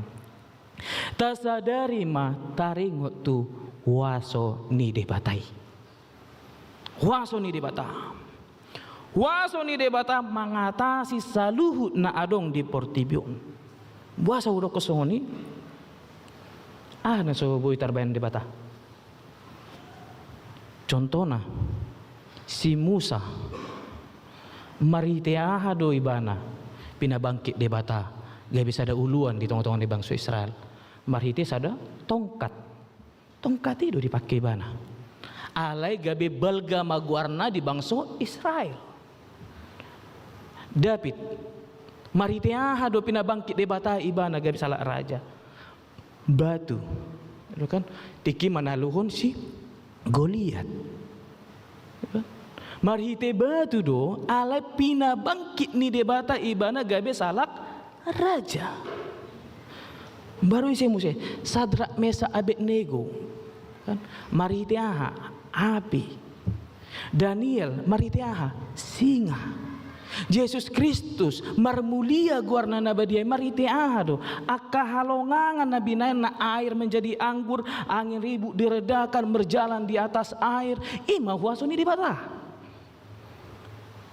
tasadari ma taringot tu huaso ni Debata i. Huaso ni Debata. Huaso ni Debata mangatasi saluhut na adong di portibi on. Boasa hudokkon songon i? Aha na so boi tarbahen Debata? Contohna, si Musa, marhite aha do ibana pinabangkit Debata gabe sada uluan di tongatonga ni bangso Israel? Marhite sada tongkat. Tongkat i do dipangke ibana. Alai gabe balga ma goarna di bangso Israel. David, marhite aha do pinabangkit Debata ibana gabe salak raja? Batu. Itu kan? Tingki manaluhon si Goliat. Marhite batu do, alai pinabangkit ni Debata ibana gabe salak raja. Baru ise muse, Sadrak, Mesak, Abednego. Kan? Marhite aha? Api. Daniel, marhite aha? Singa. Jesus Kristus, marmulia goarna na badia i, marhite aha do? Angka halongangan na binaenna, air menjadi anggur, angin ribut diredakan, berjalan di atas air, i ma huaso ni Debata.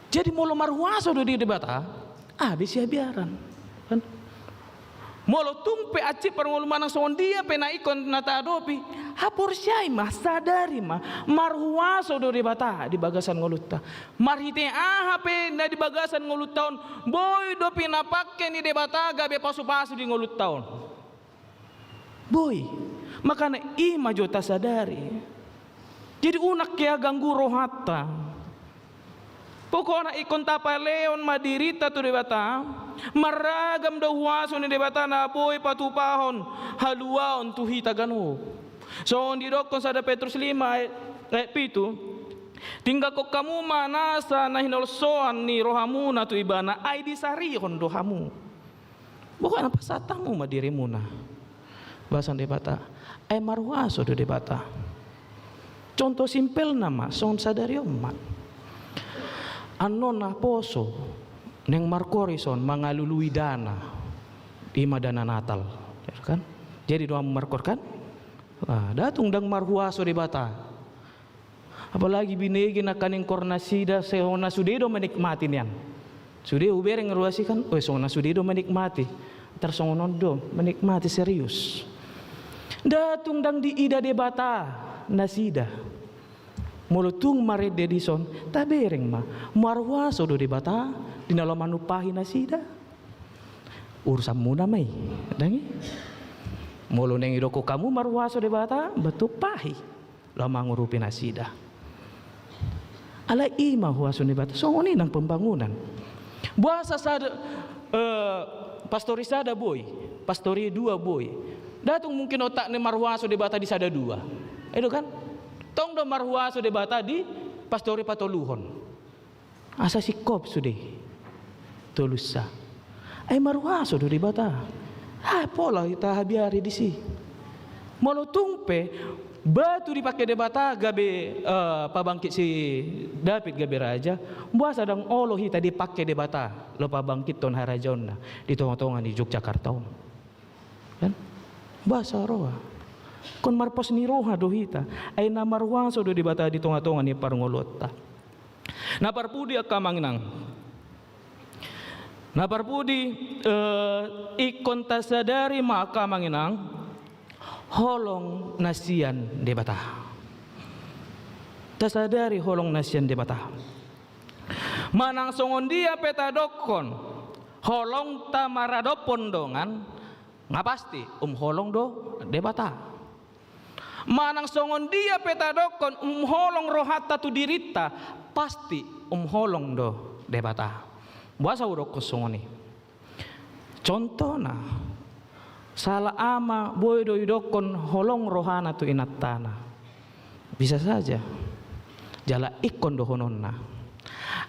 Jadi molo marhuaso do dia Debata, aha be siabiaran, kan? Molo tung pe hansit parngolumu manang songon dia pe na ingkon na tahadopi, haporseai ma, sadari ma, marhuaso do Debata di bagasan ngolunta. Marhite aha pe na di bagasan ngolunta on, boi do pinapangke ni Debata gabe pasupasu di ngolunta on. Boi. Makana i ma jo tasadari. Jadi unang hea ganggu rohanta. Pokokna ingkon tapalehon ma dirinta tu Debata, marragam do huaso ni Debata na boi patupahon haluaon tu hita ganup. Songon didokkon sada Petrus lima ayat, ayat pitu, tinggalhon hamu ma nasa na hinolsoan ni rohamuna tu Ibana, ai disarihon do hamu. Pokokna pasahat hamu ma dirimuna. Bagasan Debata, ai marhuaso do Debata. Contoh simpelna ma, songon sadari on ma. Annon naposo, naeng markoor i son, mangalului dana. I ma dana Natal, ya kan? Jadi do hamu markoor kan? Ah, nda tung ndang marhuaso Debata. Apalagi binege nangkaning koor nasida, songon na sude do menikmati nian. Sude hubereng ruas i kan, oi, songon na sude do menikmati. Tarsongon on do, menikmati serius. Nda tung ndang diida Debata nasida. Molo tung marende dison, tabereng ma, marhuaso do Debata di na laho manumpahi nasida. Urusanmuna ma i, dang i? Molo naeng didokkon hamu marhuaso Debata, ba tumpahi laho mangurupi nasida. Alai i ma huaso ni Debata, songon i nang pembangunan. Boasa sada, eh, pastori sada boi, pastori dua boi. Nda tung mungkin otakna marhuaso Debata di sada dua. I do kan? Tong do marhuaso Debata di pastori patoluhon. Asa singkop sude tolusa. Ai marhuaso do Debata. Ah, pola hita habiari disi. Molo tung pe batu dipake Debata gabe, eh, pabangkit si David gabe raja, boasa ndang olo hita dipake Debata laho pabangkithon harajaonna di tonga-tonga ni Yogyakarta on? Kan? Boasa roa? Ingkon marpos ni roha do hita. Ai na marhuaso do Debata di tonga-tonga ni parngoluonta. Na parpudi angka amang inang. Na parpudi, eh, ingkon tasadari ma angka amang inang, holong na sian Debata. Tasadari holong na sian Debata. Manang songon dia pe tadokkon holongta maradophon dongan, nga pasti umholong do Debata. Manang songon dia pe tadokkon umholong rohanta tu dirinta, pasti umholong do Debata. Boasa hudokkon songon i? Contohna, sala ama boi do didokkon holong rohana tu inantana. Bisa saja. Jala ingkon dohononna.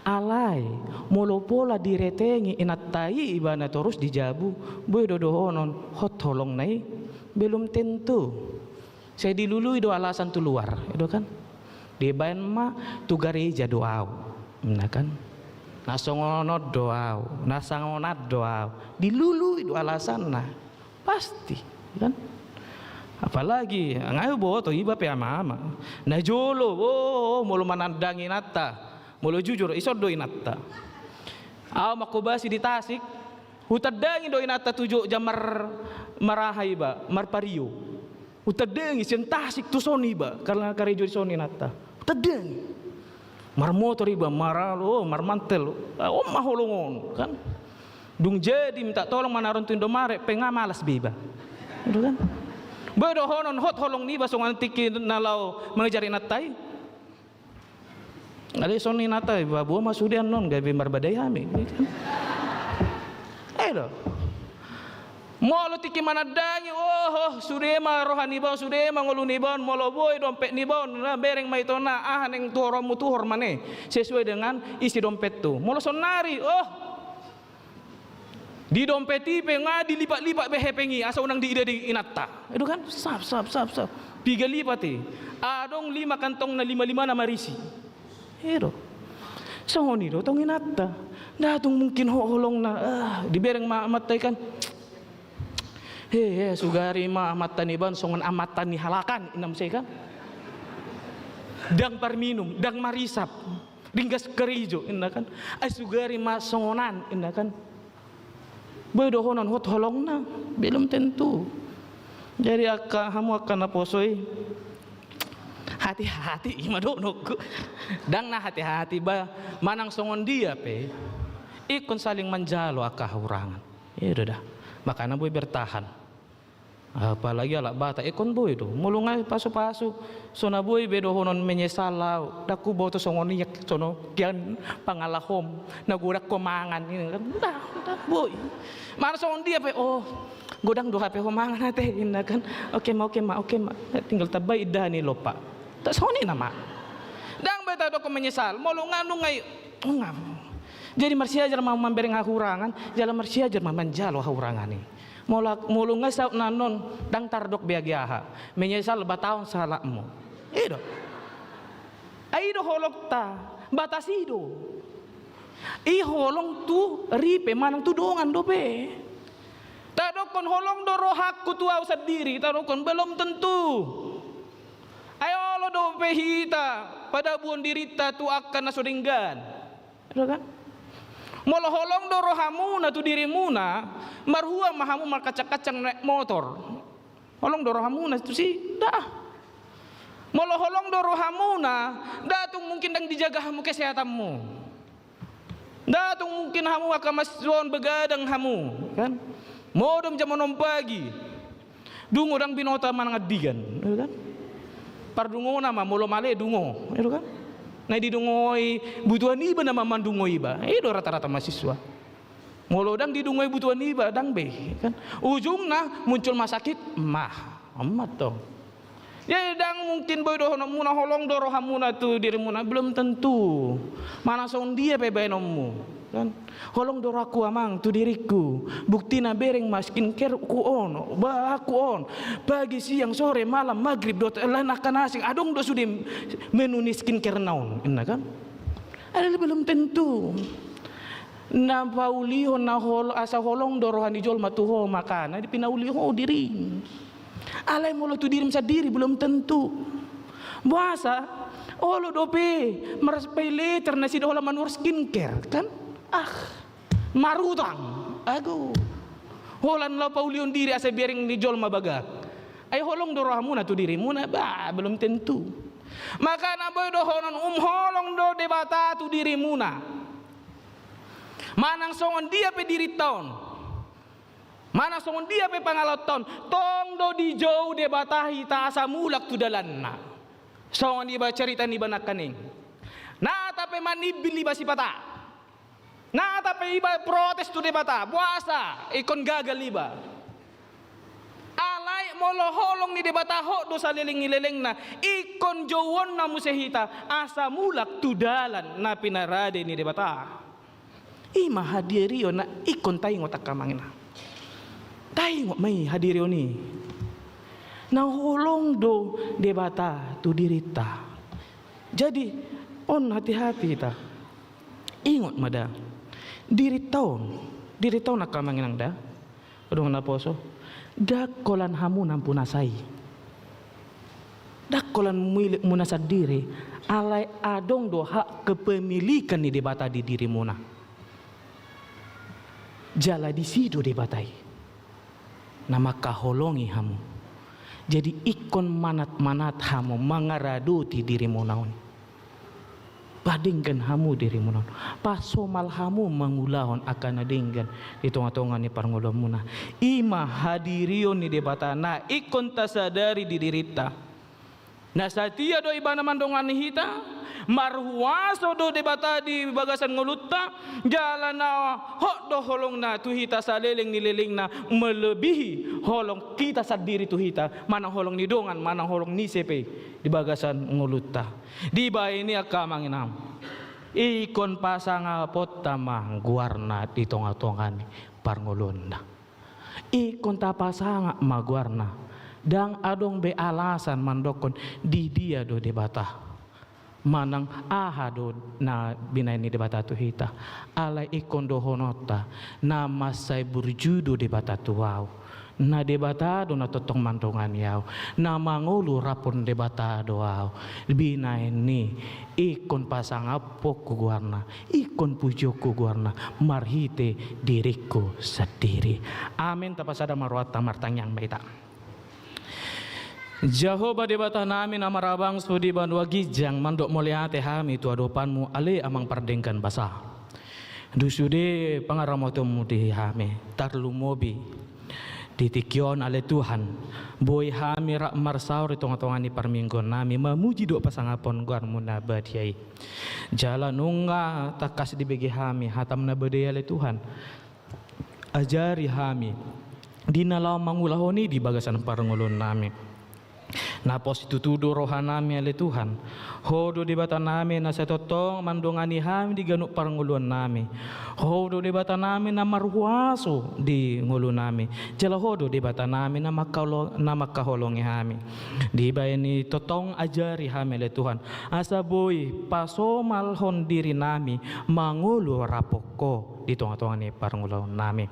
Alai, molo pola diretengi inanta i ibana torus di jabu, boi do dohonon hot holongna i? Belum tentu. Sai dilului do alasan tu luar, i do kan? Dibaen ma tu gareja do au, inna kan? Na songon on do au, na songon an do au. Dilului do alasanna. Pasti, kan? Apalagi, nga huboto iba pe ama-ama. Na jolo, oh, molo manandangi inanta, molo jujur, ison do inanta. Au mangkobasi di Tasik, hutandangi do inanta tu Jogja mar-, maraha iba, marpario. Hutandangi sian Tasik tu son iba, karna karejo di son inanta. Hutandangi. Marmotor iba, maralo, marmantel. Ah, on ma holong on, kan? Dung jadi minta tolong manaron tu Indomaret, pe nga malas be iba. Gitu kan? Boi dohonon hot holong niba songon tingki na laho mangejar inanta i. Alai songon inanta i, ba boha ma sude annon gabe marbadai hami. Eh do. Molo tingki manandangi, oh, oh, sude ma roha niba on, sude ma ngolu niba on, molo boi dompet niba on, na bereng ma i tona, aha naeng tuhoronmu, tuhor ma ne sesuai dengan isi dompetmu. Molo saonari, oh, di dompet i pe nga dilipat-lipat be hepeng i asa unang diida di inanta. I do kan? Sap, sap, sap, sap. Piga lipat i. Adong lima kantong na lima-lima na marisi. I do. Songon i do tong inanta. Nda tung mungkin ho-, holongna. Ah, dibereng ma amanta i kan. He, he, sugari ma amanta niba on songon amanta ni halak an, inna muse i kan. Ndang parminum, ndang marisap. Ringgas karejo, inna kan. Ai sugari ma songon an, inna kan. Boi dohonon hot holongna, belum tentu. Jadi angka hamu angka naposo i, hati-hati, i ma dohononku. Ndang na hati-hati ba, manang songon dia pe, ingkon saling manjalo angka hahurangan. I do da. Makana boi bertahan. Apalagi halak Batak, ingkon boi do. Molo nga pasu-pasu, so na boi be dohonon menyesal au. Ndang huboto songon i, songon kian pangalahom na godang ho mangan, inna kan. Nda, nda boi. Manang songon dia pe, oh, godang do hape ho mangan ate, inna kan. Oke ma, oke ma, oke ma. Tinggal tambai indahan i lompa. Nda songon i nama. Ndang be tadokkon menyesal. Molo nga nunga i, oh, nga. Jadi marsiajar ma mambereng hahurangan, jala marsiajar ma manjalo hahurangan i. Molo, molo nga saut na annon, ndang tardok be age aha. Menyesal ba taon sahalakmu. I do. Ai i do holongta, batas i do. I holong tu ripe manang tu dongan dope. Tadokkon holong do rohangku tu au sandiri, tadokkon belum tentu. Ai olo dope hita padabuhon dirinta tu angka na so denggan. Iya kan? Molo holong do rohamuna tu dirimuna, marhua ma hamu markancang-kancang naek motor. Holong do rohamuna tusi? Nda. Molo holong do rohamuna, ndang tung mungkin ndang dijaga hamu kesehatanmu. Ndang tung mungkin hamu angka mahasiswa on begadang hamu, kan? Modom jam onom pagi. Dungo ndang binoto manang andigan, kan? Pardungona ma molo male dungo, kan? Na didungoi butuan iba na mandungo iba. I do rata-rata mahasiswa. Molo ndang didungoi butuan iba, ndang be, kan? Ujungna muncul ma sakit ma. Amat tong. Jadi ndang mungkin boi dohononmuna holong do rohamuna tu dirimuna, belum tentu. Manang songon dia pe baenonmu, kan? Holong do rohangku amang tu diringku. Buktina bereng ma skincare ku on, ba ku on. Pagi, siang, sore, malam, magrib dohot lain angka na asing, adong do sude menu ni skincare na on, inna, kan? Alai belum tentu. Na paulihon na hol-, asa holong do roha ni jolma tu ho makana di pinauli ho dirim. Alai molo tu dirim sandiri belum tentu. Boasa? Olo dope mars-paylater nasida holan manuhor skincare, kan? Ah, marutang. Ago. Holan laho paulihon diri asa bereng ni jolma bagak. Ai holong do rohamuna tu dirimuna, bah, belum tentu. Makana boi dohonon, umholong do Debata tu dirimuna. Manang songon dia pe dirinta on, manang songon dia pe pangalaonta on, tong do dijou Debata hita asa mulak tu dalanna. Songon iba carita niba nangkaning. Nata pe manimbil iba sipata. Nata pe iba protes tu Debata, boasa ingkon gagal iba. Alai molo holong ni Debata hot do saleleng ni lelengna, ingkon jouonna muse hita asa mulak tu dalan na pinarade ni Debata. I ma hadirion na ingkon taingot angka amang inang. Taingot ma i hadirion i. Na holong do Debata tu dirinta. Jadi on hati-hati hita. Ingot ma da. Dirinta on. Dirinta on angka amang inang da. Adong naposo. Ndang holan hamu nampunasa i. Ndang holan milikmuna sandiri. Alai adong do hak kepemilikan ni Debata di dirimuna. Jala disi do Debata i na mangkaholongi hamu. Jadi ingkon manat-manat hamu mangaradoti dirimuna on. Padenggan hamu dirimuna on. Pasomal hamu mangulahon angka na denggan di tonga-tonga ni parngoluanmuna. I ma hadirion ni Debata na ingkon tasadari di dirinta. Na satia do Ibana mandongani hita, marhuaso do Debata di bagasan ngolunta, jala na hot do holongna tu hita saleleng ni lelengna melebihi holong hita sandiri tu hita, manang holong ni dongan, manang holong ni ise pe di bagasan ngolunta. Dibaen i angka amang inang, ingkon pasangaponta ma goarna di tonga-tonga ni parngoluonna. Ingkon tapasangap ma goarna. Ndang adong be alasan mandokkon di dia do Debata. Manang aha do na binaen ni Debata tu hita. Alai ingkon dohononta, na mansai burju do Debata tu ahu. Na Debata do na tongtong mandongani ahu. Na mangolu rap on Debata do ahu. Binaen i ingkon pasangapku goarna. Ingkon pujionku goarna marhite diringku sandiri. Amen. Tapasada ma rohanta, martangiang ma hita. Jahowa Debatanami na marhabangsa di banua ginjang, mandok mauliate hami tu adopanmu ale Amang pardenggan basa. Dung sude pangaramotionmu di hami, tarlumobi di tingki on ale Tuhan, boi hami rap marsaor di tonga-tonga ni parmingguonnami, mamuji dohot pasangapon goarmu na badia i. Jala nunga tangkas dibege hami hatam na badia i ale Tuhan. Ajari hami di na laho mangulahon i di bagasan parngoluonnami. Na pos situtu do rohanami ale Tuhan. Ho do Debatanami na sai tongtong mandongani hami di ganup parngoluonnami. Ho do Debatanami na marhuaso di ngolunami. Jala ho do Debatanami na mangkaolo-, na mangkaholongi hami. Dibaen i tongtong ajari hami ale Tuhan. Asa boi pasomalhon dirinami mangolu rap dohot ho. di tonga-tonga ni parngoluon nami.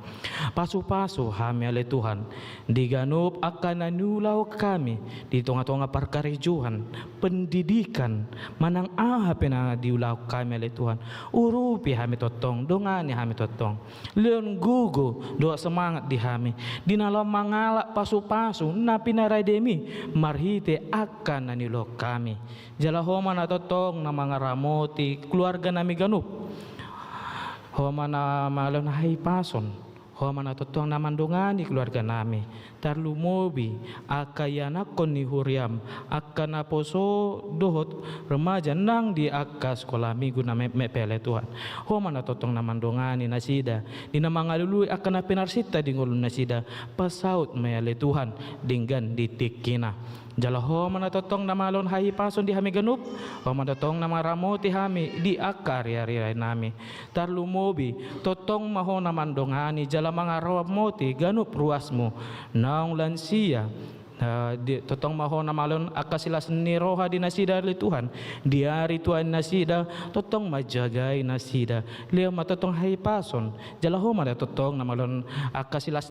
Pasu-pasu hami ale Tuhan, di ganup angka na niulahon hami, di tonga-tonga parkarejoan, pendidikan, manang aha pe na diulahon hami ale Tuhan. Urupi hami tongtong, dongani hami tongtong. Lehon gogo dohot semangat di hami, di na laho mangalap pasu-pasu na pinaradeMi marhite angka na niulahon hami. Jala Ho ma na tongtong na mangaramoti keluarga nami ganup. Ho ma na mangalehon hahipason. Ho ma na tongtong na mandongani keluarga nami. Tarlumobi angka ianakhon ni huriaM, angka naposo dohot remaja nang di angka sikola minggu na metmet pe ale Tuhan. Ho ma na tongtong na mandongani nasida, di na mangalului angka na pinarsinta di ngolu nasida. Pasaut ma i ale Tuhan, denggan di tingkina. Jala Ho ma na tongtong na mangalehon hahipason di hami ganup, Ho ma na tongtong na mangaramoti hami di angka ari-ari nami. Tarlumobi, tongtong ma Ho na mandongani jala mangaramoti ganup ruasMu, naung lansia. Eh, di, tongtong ma Ho na mangalehon angka silas ni roha di nasida ale Tuhan, di ari tua ni nasida, tongtong ma jagai nasida. Lehon ma tongtong hahipason, jala Ho ma na tongtong na mangalehon angka silas